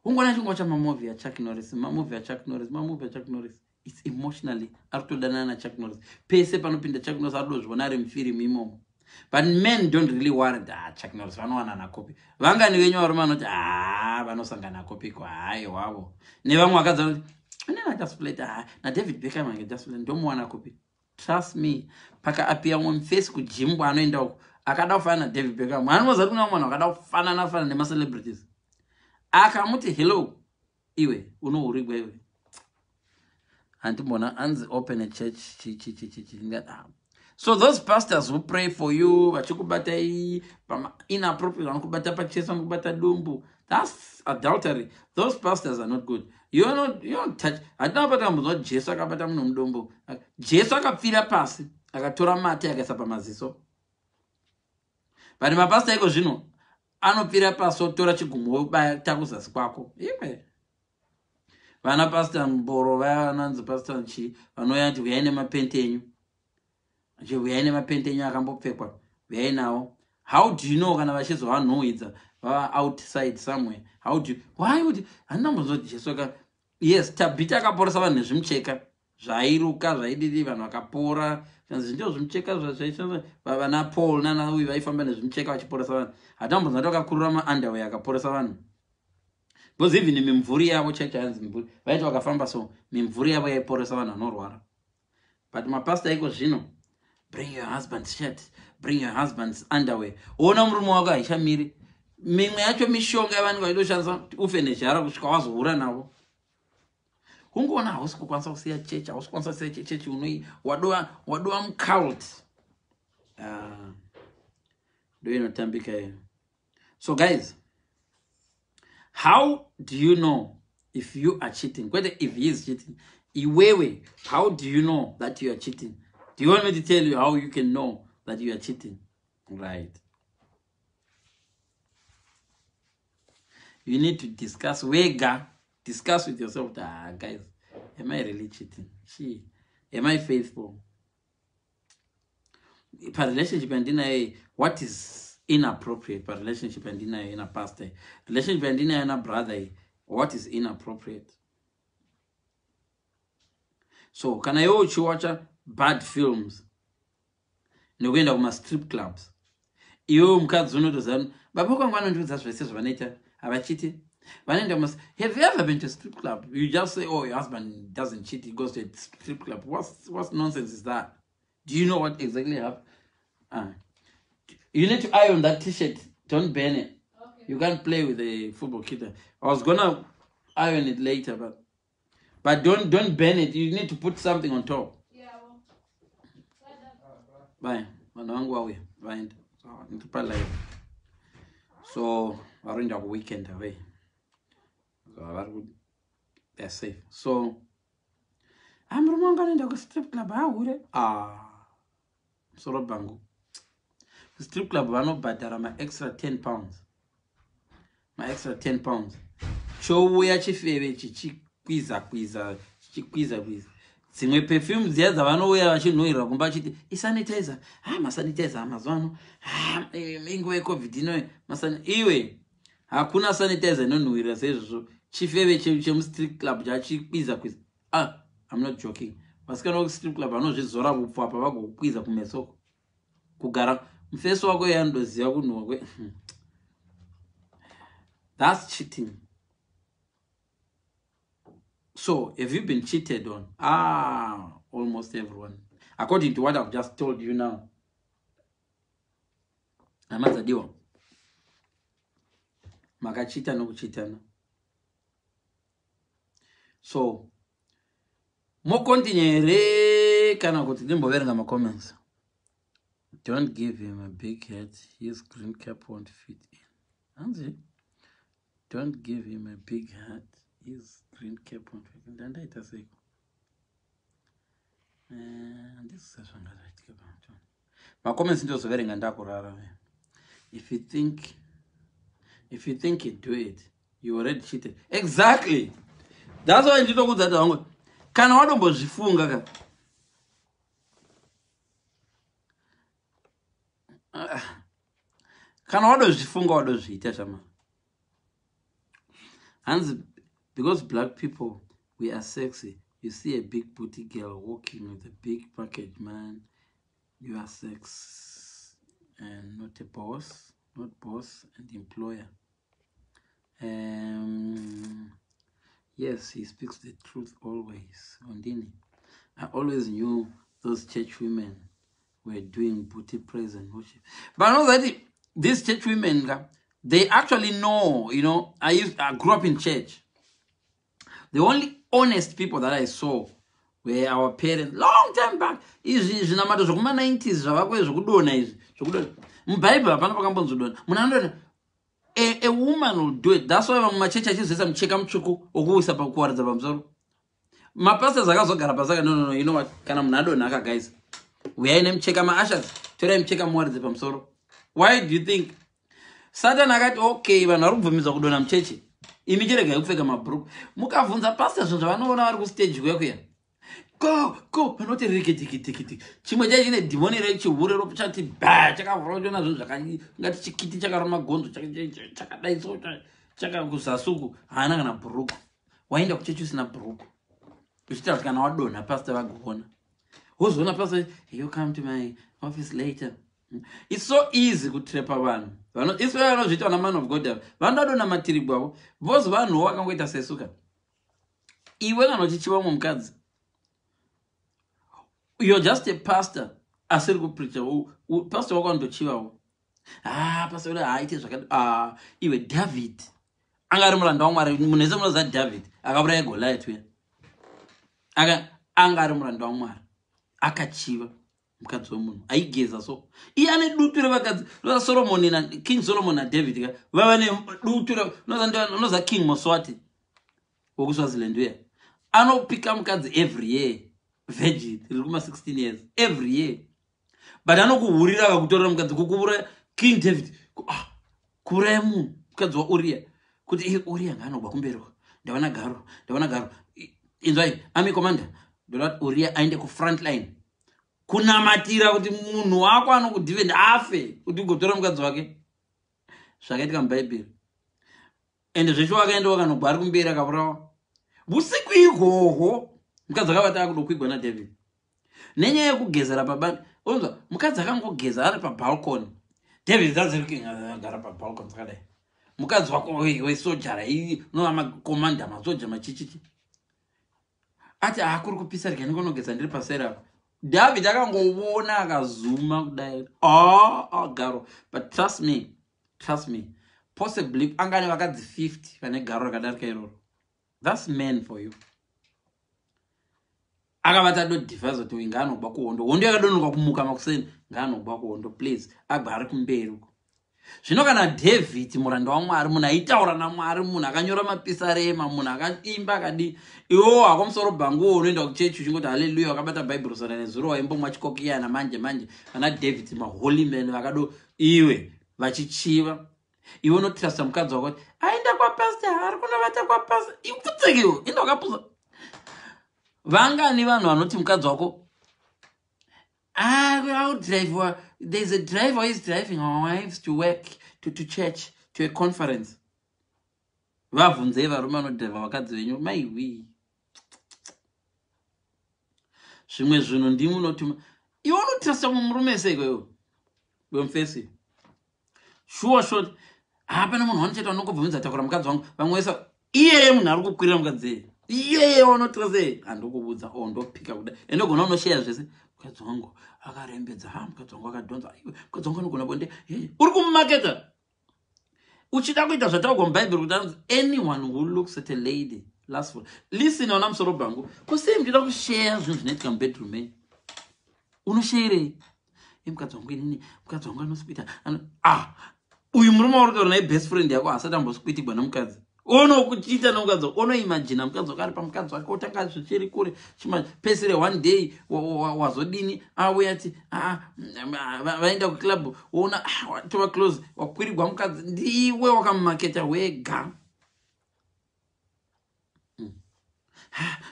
A: Ungona chingowacha mamovie aChuck Norris, mamovie aChuck Norris, mamovie aChuck Norris. It's emotionally ari kutodanana naChuck Norris. Pese panopinda Chuck Norris, ari kutozviona ari mufirimu imomo. But men don't really worry. Ah, Chuck Norris vanowanana kopi? Vangani venyu varume vanoti, "Ah, vanosangana kopiko?" Hai, wavo nevamwe vakadzi vanoti, "Inini just flirt, ah, naDavid Beckham ange just flirt, ndomuwana kupi?" Trust me, pakaappear mumwe mufesi kugym kwaanoenda uko akada kufanana naDavid Beckham, anomoziva kuti kuna munhu akada kufanana fanana nemacelebrities, akamuti, "Hello," iwe unohurigwa iwe. Handimbona anzi open a church chi chi chi chi chi. So those pastors who pray for you vachikubatai inappropriate, vanokubata pachest, vanokubata dumbu, that's adultery. Those pastors are not good. You don't touch. Hatina kubata mbunzwa. Jesu akabata munhu mudumbu? Jesu akapfira pasi, akatora mate, akaisa pamaziso. But mapasta iko zvino anopfira pasi, otora chigumo, wobata kuzasi kwako iwe. Vana Pasta Mboro vaya, vananzi Pasta chi, vanouya kuti, "Uyai nemapenti enyu," achi, "Uyai nemapenti enyu akambopfekwa, uyai nawo." How do you know kana vachizovanhuhwidza vava outside somewhere? How do you, why would? Handina mbonzwa kuti Jesu aka, yes, Tabhita akaporesa vanhu nezvimucheka zvairuka, zvaididi, vanhu vakapora. Zvanzi ndio zvimucheka zvaishandisa vana Paul nana uyu, vaifamba nezvimucheka vachiporesa vanhu. Hatambonzwa kuti vakakurura maunderwear akaporesa vanhu, because even mimvuri yavo chaicho, yanzi mimvuri, vaiti vakafamba so, mimvuri yavo yaiporesa vanhu vanorwara. But mapasta iko zvino, "Bring your husband's shirt, bring your husband's underwear." Ona, murume wako haichamiri. Mimwe yacho mishonga yavanenge vachitoshandisa kuti ufe nezhara kusvika wazohura navo. Kungoona hausi kukwanisa kusiya chechi, hausi kukwanisa kusiya chechi, unoi wadova mucult. Ah, ndo inotambika iyo. So guys, how do you know if you are cheating? Kwete if he is cheating, iwewe, how do you know that you are cheating? Do you want me to tell you how you can know that you are cheating? Right, you need to discuss wega. Discuss with yourself. Ah, guys, am I really cheating? She, am I faithful parelationship yandinayo? What is inappropriate parelationship yandinayo napastor, relationship yandinayo nabrother? What is inappropriate? So kana iwe uchiwacha bad films nekuenda kumastrip clubs, iwewe mukadzi unotoziva, "Baba kwangu vanondiudza zvese zvavanoita, havachiti vanoenda mas." Have you ever been to a strip club? You just say, "Oh, your husband doesn't cheat, he goes to a strip club." What nonsense is that? Do you know what exactly happened? Ah. You need to iron that T-shirt. Don't burn it.
B: Okay.
A: You can't play with a football kit. I was gonna iron it later, but don't burn it. You need to put something on top.
B: Yeah, well. Bye, Dad.
A: Bye. Vanhu vangu vauya, vaenda. So ndiri palive, so varoenda kuweekend away, so vari ku, they're safe. So, ah, murume wangu anoenda kustrip club, ahure. Ah, musoro bhangu. Kustrip club vanobhadhara maextra £10, maextra £10. Chouya chifeve chichikwiza kwiza, chichikwiza kwiza dzimwe perfume dziya dzavanouya vachinhuhwirira kumba, achiti isanitizer. Ha, masanitizer amazuva ano, inguva yeCovid ino, iwe, hakuna sanitizer inonhuhwirira seizvozvo. Chifeve chemustrip club chachikwiza kwiza. Ah, I'm not joking. Vasikana vekustrip club vanozvizora upfu apa vagokukwiza kumesoko. Kugara mufeso wako yanodoziva kunhuwa kwe. That's cheating. So, have you been cheated on? Ah, almost everyone. According to what I've just told you now. Hama dzadiwa. Makachita nokuchitana. So, mokontinye here kana kuti ndimboverenga macomments? Don't give him a big head. His green cap won't fit in. Hanzi? Don't give him a big hat. His green cap won't fit in. Ndandaita seiko? Handisi zvanga zvaitika pamutono. Macomments ndozoverenga ndakurara. If you think you do it, you already cheated. Exactly. That's why ndinokuudza kuti wangu kana wadombozvifunga ka, ah, kana wadozvifunga, wadozviita shama. Hanzi because black people, we are sexy. You see a big booty girl walking with a big package, man, you are sex and not a boss, not boss and employer. Yes, he speaks the truth always. Ondini, I always knew those church women were doing booty praise and worship. But I know that these church women, they actually know. I grew up in church. The only honest people that I saw were our parents long time back. Izvi zvinamato zvekuma-90s zvavakwe zvekudonha, izvi zvekudonha mubhaibheri hapana pakambonzodonha. Munhu anodonha, a woman will do it. That's why vamwe machechi achizoisa mucheka mutsvuku wokuisa pakuwaridza pamusoro. Mapastors akazogara pasi aka, No, you know what? Kana munhu adonha aka, guys, uyai nemucheka, maushers, torai mucheka muwaridze pamusoro." Why do you think Satan akati, "Okay, vanhu vari kubvumidzwa kudonha muchechi, imi chiregai kupfeka mabhuruku"? Mukabvunza pastor zvinhu zvavanoona vari kustage kuya kuya, go go, vanoti rikitikitikitik, chimwe chai chine dhimoni rechihure chati ba chakavhura, uchiona zvinhu zvakangati chikiti chakaruma gonzo chakadai so chakakuzasuku. Haana kana bhuruku. Waenda kuchechi usina bhuruku uchiita kuti kana wadonha pastor vagoona. Wozoona pastor, "You come to my office later." It's so easy kutrepa vanhu. Isu vanozviita vana man of God ava vanodadona matirigwavo vozi vanhuwo vakangoita sesuka. Iwe kana uchichiva mumwe mukadzi, you're just a pastor asiri kupreacha. Pastor wako anotochivawo. Ah, pastor wedu haaite zvakati. Ah, iwe, David anga ari muranda waMwari. Munhu wese munoziva David akauraya Goliath uya. Anga ari muranda waMwari, akachiva mukadzi wemunhu aigeza. So iye ane dutu revakadzi. Unoza Solomoni na King Solomon naDavid ka vava nedutu. Unoza King Moswati wekuSwaziland uya anopika mukadzi every year, virgin riri kuma-16 years, every year, but anokuhurira akakutorera mukadzi, kukuuraya. King David, ah, kuuraya munhu, mukadzi waUriya, kuti iye Uriya ngaanobva kumberwa, ndaona garo, ndaona garo. Inzwai, army commander, ndoda kuti Uriya aende kufront line kunamatira kuti munhu wako anokudhivhenda afe kuti ugotora mukadzi wake. Zvakaitika mubhaibheri. Ende zvesho akaenda wakanobva ari kumberi, akaurawa usiku ihwohwo. Mukadzi akavata akudokwigwa naDavid nenyaya yekugezera pabani. Unzwa, mukadzi akangogeza ari pabalcony, David agara pabalcony zvakadai. Mukadzi wako wesojara, unova makomanda masoja machichichi, ati, "Haakuri kupisa, rega ndingonogeza ndiri paseri apa." David akangovona akazuma kudai, ah, garo. But trust me, trust me, possibly anga ane vakadzi 50 vane garo rakadarika iroro. That's man for you. Akavati adodhivhaza kuti uyu ngaanobva kuhondo, hondo yakadonoka kumuka makuseni, ngaanobva kuhondo, please, abva ari kumberi uko. Zvino kana David, muranda waMwari, munhu aitaura naMwari, munhu akanyora mapisarema, munhu akaimba akadii, iwowo hako musoro bhanguwo unoenda kuchechi uchingoti haleluya, wakabata bhaibheri sora nezuro waimbomwa chikokiyana, manje manje vana David, maholy man vakado, iwe vachichiva, iwe unotrasta mukadzi wako kuti aenda kwapasta, ari kunovata kwapasta. Ipfutsekiwo, enda wakapusa. Vangani vanhu vanoti mukadzi wako audriver? There's a driver who is driving our wives to work, to church, to a conference. Vabvunzei varume vanodhiraivha vakadzi venyu. Maiwi. Zvimwe zvinhu ndimi unotuma. Iwe unotesta mumurume seiko iwe wemufesi? Shuwa short, hapana munhu wanocheta unongobvumidza takura mukadzi wangu. Vamwe vese, iyeye munhu ari kukwirira mukadzi iyeye wanotrase, handokuvudza o ndopika kuda endogona unosheya zvese. Mukadzi wangu akarembedza, ha, mukadzi wangu akadhonza, mukadzi wangu anogona bonde. Uri kumumaketa uchida kuita zvataugwa mubhaibheri kuti anzi anyone who looks at a lady lustful. Listen, ona musoro bhangu, kusei muchida kusheya zvinhu zvinoitika mubedroom enyu? Unosheyerei? Mukadzi wangu inini, mukadzi wangu anosikuita. Ah, uyu murume wauri kutaura naye, best friend yako, asati ambosikuitigwa nemukadzi. Unokuchiita nemukadzi, unoimagina mukadzi wako ari pamukadzi wake, otanga zvichiri kure chimapesire. One day wazodini? Auya ati vaenda kuclub, woona tova close, wakwirigwa mukadzi. Ndiwe wakamumaketa wega.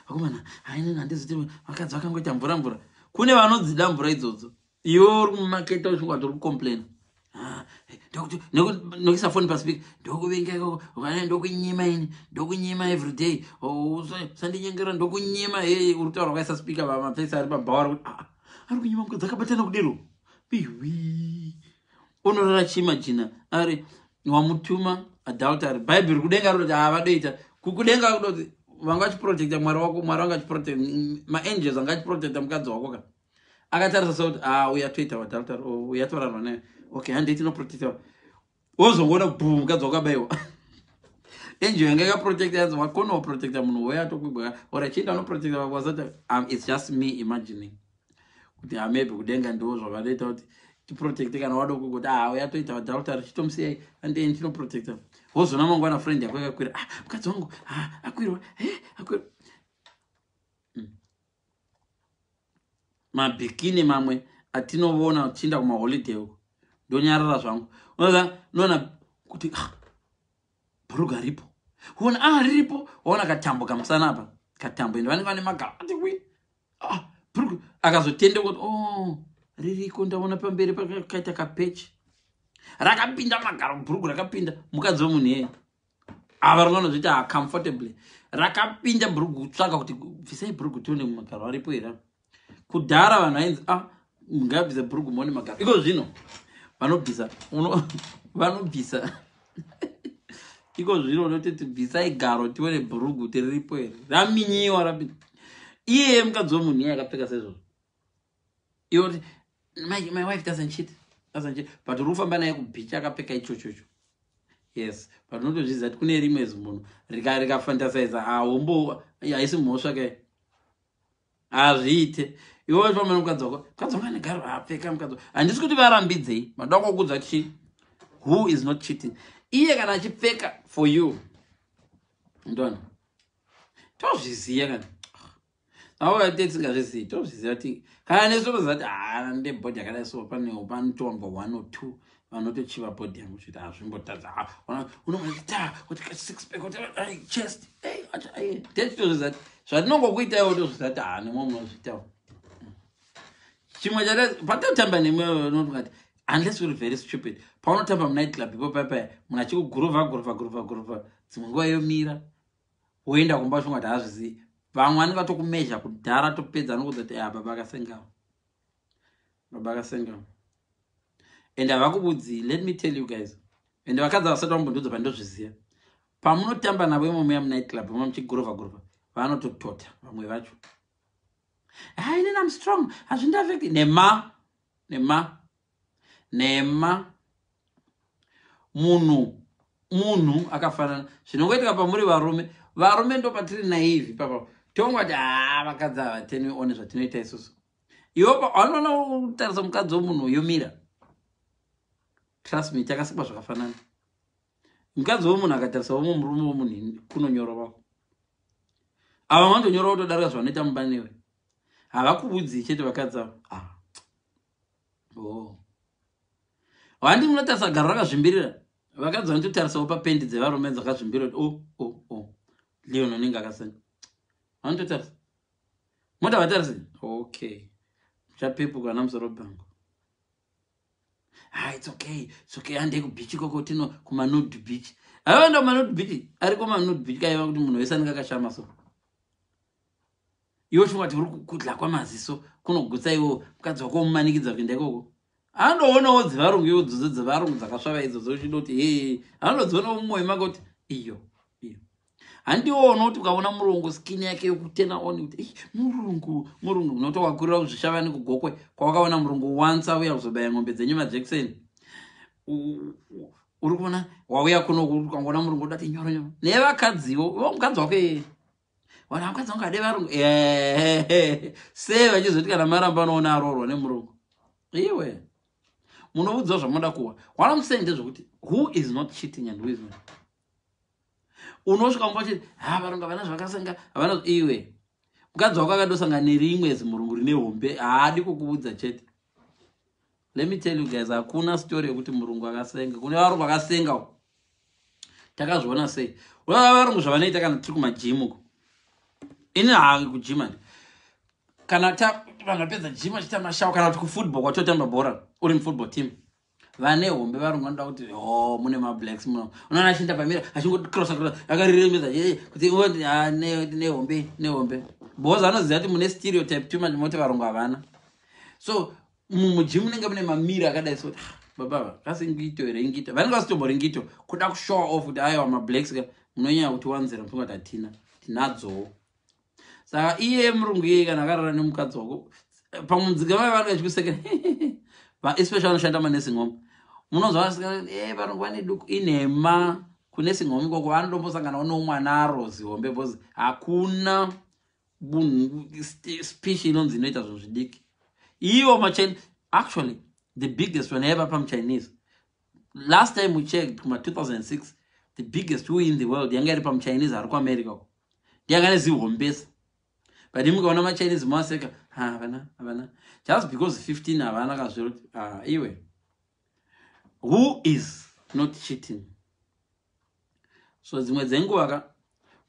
A: Vakomana, hainini handiziti vakadzi vakangoita mvura mvura. Kune vanodzida mvura idzodzo. Iwe uri kumumaketa uchinga uri kucomplaina nokuisa foni paspeaker. Ndokuvenga ikoko, ndokunyima ini, ndokunyima everyday, sandinyengera, ndokunyima. E, uri kutaura wakaisa speaker. Mapesi ari pabhawa ari kuti ari kunyima mukadzi akabatana kudero. Iwi unorara chiimagina ari wamutuma adultery. Bhaibheri kudenga rinoti havadoita kudenga kudoti vanga vachiprotecta Mwari wako, Mwari vanga achiprotect, maangels anga achiprotecta mukadzi wako ka. Akatarisa sekuti a uya toita adultery, uya torarwa naye, okay, handei tinoprotecta. Wozongoona bu mukadzi wakabayiwa. Angel yanga yakaprotecta yanzi wakona waprotecta munhu woya atokwigwa or achienda anoprotecta vakwasati. It's just me imagining kuti maybe kudenga ndo zvavanoita kuti tiprotecte kana wada kuti ah, uya toita adultery, chitomusiyai, andei tinoprotecta. Wozona mangwana friend yako yakakwira, ah, mukadzi wangu, ah, akwirwa, akwirwa. Mabikini mamwe atinovona uchienda kumaholiday uko, ndonyarara zvangu. Unoona kuti ah, bhuruga ripo, uona, ah, riripo, waona katambo kamusana apa, katambo, ende vanenge vane magaro ati wi, ah, bhuruga akazotenda kuti oh, ririko, ndaona pamberi pakaita kapechi rakapinda magaro, bhurugu rakapinda. Mukadzi wemunhu iyeye ava ringanozviita comfortably, rakapinda bhurugu, kutsvaka kuti bvisai bhurugu tione magaro aripo here. Kudhara vanhu vainzi ah, ngabvisa bhurugu muone magaro. Iko zvino vanobvisa, vanobvisa. Iko zvino unototi bvisai garo tione bhurugu kuti riripo here, raminyiwa, rapinda. Iyeye mukadzi wemunhu iye akapfeka saizvozvo, iwe kuti my wife doesn't cheat, doesn't cheat, but uri kufamba naye kubeach akapfeka ichochocho. Yes, but unotozviziva kuti kune rimwe zimunhu rikafantasiza, haumbo, haisi mhosva kai, hazviite. Iwe wafamba nemukadzi wako, mukadzi wangu ane garo apfeka mukadzi. Handisi kuti varambidzei, mada kukudza chi who is not cheating. Iye kana achipfeka for you, ndona tozviziva kana avo tisingazvizivi, tozviziva kuti kana nesu toziva kuti haa, ndebhodhi yakadai, so pane panotowanwa one or two vanotochiva bhodhi yangu kuti hazvimbotadza. Unoita kuti six pack, kuti chest, tetitoziva kuti zvatinongokuita, iwo tozviziva kuti haa, nemwe munozviitawo. Chimwe chata patotamba nemwe unotongati unless uri very stupid, paunotamba munight club ipo paipai, munhu achikuguruvha guruvha guruvha guruvha, dzimwe nguva yomira, woenda kumba uchingati hazvizivi. Vamwe vanenge vatokumezha kudhara, topedza anokudza kuti a baba akasengawo, baba akasengawo, and havakuvudzi. Let me tell you guys, and vakadzi vasati vambondiudza pandozviziva, pamunotamba navo imo muya munight club imo muchiguruvha guruvha, vanototota vamwe vacho. Ha, inini am strong, hazvindiaffecti. Nema, nema, nema. Munhu akafanana zvinongoitika pamuri varume. Varume ndo patiri naive papa, tongati ha, vakadzi ava tenione zvatinoita isusu. Iwe vanoona kutarisa mukadzi womunhu yomira. Trust me, takasikwa zvakafanana. Mukadzi womunhu akatarisa womwe murume womunhu, kunonyorova. Ava vanotonyora kutodarika zvavanoita mumba newe. Havakuvudzi chete vakadzi ava. Ah. Oh. Handi munotarisa garo rakazvimbirira, vakadzi vanototarisawo papendi dzevarume dzakazvimbirira kuti o oh, o oh, o oh. Leon unenge akasena, vanototarisa. Mota vatarisi, okay, muchapepuka namusoro bhangu. Ah, it's okay, it's okay, handei kubeach ikoko, tino kumanude beach. Avaenda kumanude beach, ariko manude beach kaiva kuti munhu wese anenge akashama. So Iwe uchifunga kuti uri kudla kwamaziso kunogutsa iwo mukadzi wako womumanikidza kuenda ikoko. Andoonawo dzevarungu iwo dzodzo dzevarungu dzakasvava idzodzo, uchida kuti he, andodzionawo mumwoyo mako kuti iyo iyo. Handiona kuti ukaona murungu skin yake yokutena on kuti murungu, murungu, unoti wakurira kuzvishavani kuGokwe kwawakaona murungu once auya kuzobaya ng'ombe dzenyu majekiseni. Uri kuona wauya kuno, ukangoona murungu udati nyoro nyoro. Nevakadziwo, iwo mukadzi wako iyeye, wana mukadzi wangu ade varungu sei vachizoti kana maramba anoona aroorwa nemurungu. Iwe munoudzwa zvamunoda kuwa. What I'm saying ndezvekuti who is not cheating and who is not? Unosvika mumba uchiti ha, varungu havana zvakasenga, havana. Iwe mukadzi wako akadosanga nerimwe zimurungu rine hombe, haadi kukuudza chete. Let me tell you guys, hakuna story yekuti murungu akasenga. Kune varungu vakasenga, takazviona sei? Unoona varungu zvavanoita kana tiri kumagym uko. Ini ha, kugym andi kana vanhu vapedza gym achiita mashower, kana kuti kufootball kwatotamba bhora, uri mufootball team, vane hombe varungu vanoda kuti ho mune mablacks muno. Unoona achienda pamira achingocrossa crossa akariremedza kuti nehombe nehombe, because anoziva kuti mune stereotype too much, moti varungu havana. So mumugym munenge mune mamiri akadai, so ah, baba kasi ngito here? Ngito vanenge vasitombori ngito, kuda kushow off kuti aiwa, mablacks ka munonyanya kutiwanzira mufunga kuti hatina, tinadzowo. Saka iye murungu iyeye kana akarara nemukadzi wako pamudzika mai vanenge vachikusekera, especially vanoshanda manursing home. Munonzwa e varungu vane duku, inhema. Kunursing home ikoko vanotombosanganawo nomwana arozi hombe, because hakuna speech inonzi inoita zvinhu zvidiki. Ivo machina, actually the biggest one yaiva pamuchinese. Last time we checked kuma 2006, the biggest who in the world yanga iri pamuchinese ari kuAmerica uko, ndiyanga nezihombesa. But imukaona machinese mavaseka, havana, havana, just because 15 havana kazviro kuti iwe, who is not cheating? So dzimwe dzenguva ka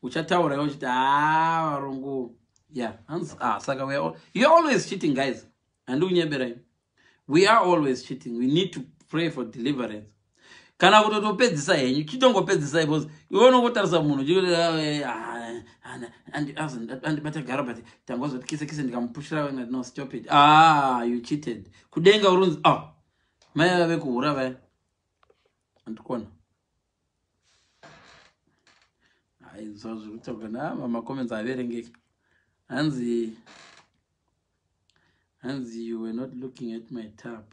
A: uchataura iwe uchiti ha, varungu yeah. Ah, saka we are all, you're always cheating, guys. Handikunyeberai, we are always cheating. We need to pray for deliverance kana kutotopedzisa henyu, chitongopedzisai, because iwe unongotarisa munhu, andibata garo, but tangozoti kise kise, ndikamupushira. No, stop it. Ah, you cheated. Kudenga urunzi ah, mai vave kuhura vaya. Andikuona aizwa zviri kutaurwa namacomments averengeki. Hanzi, hanzi, "You were not looking at my tab."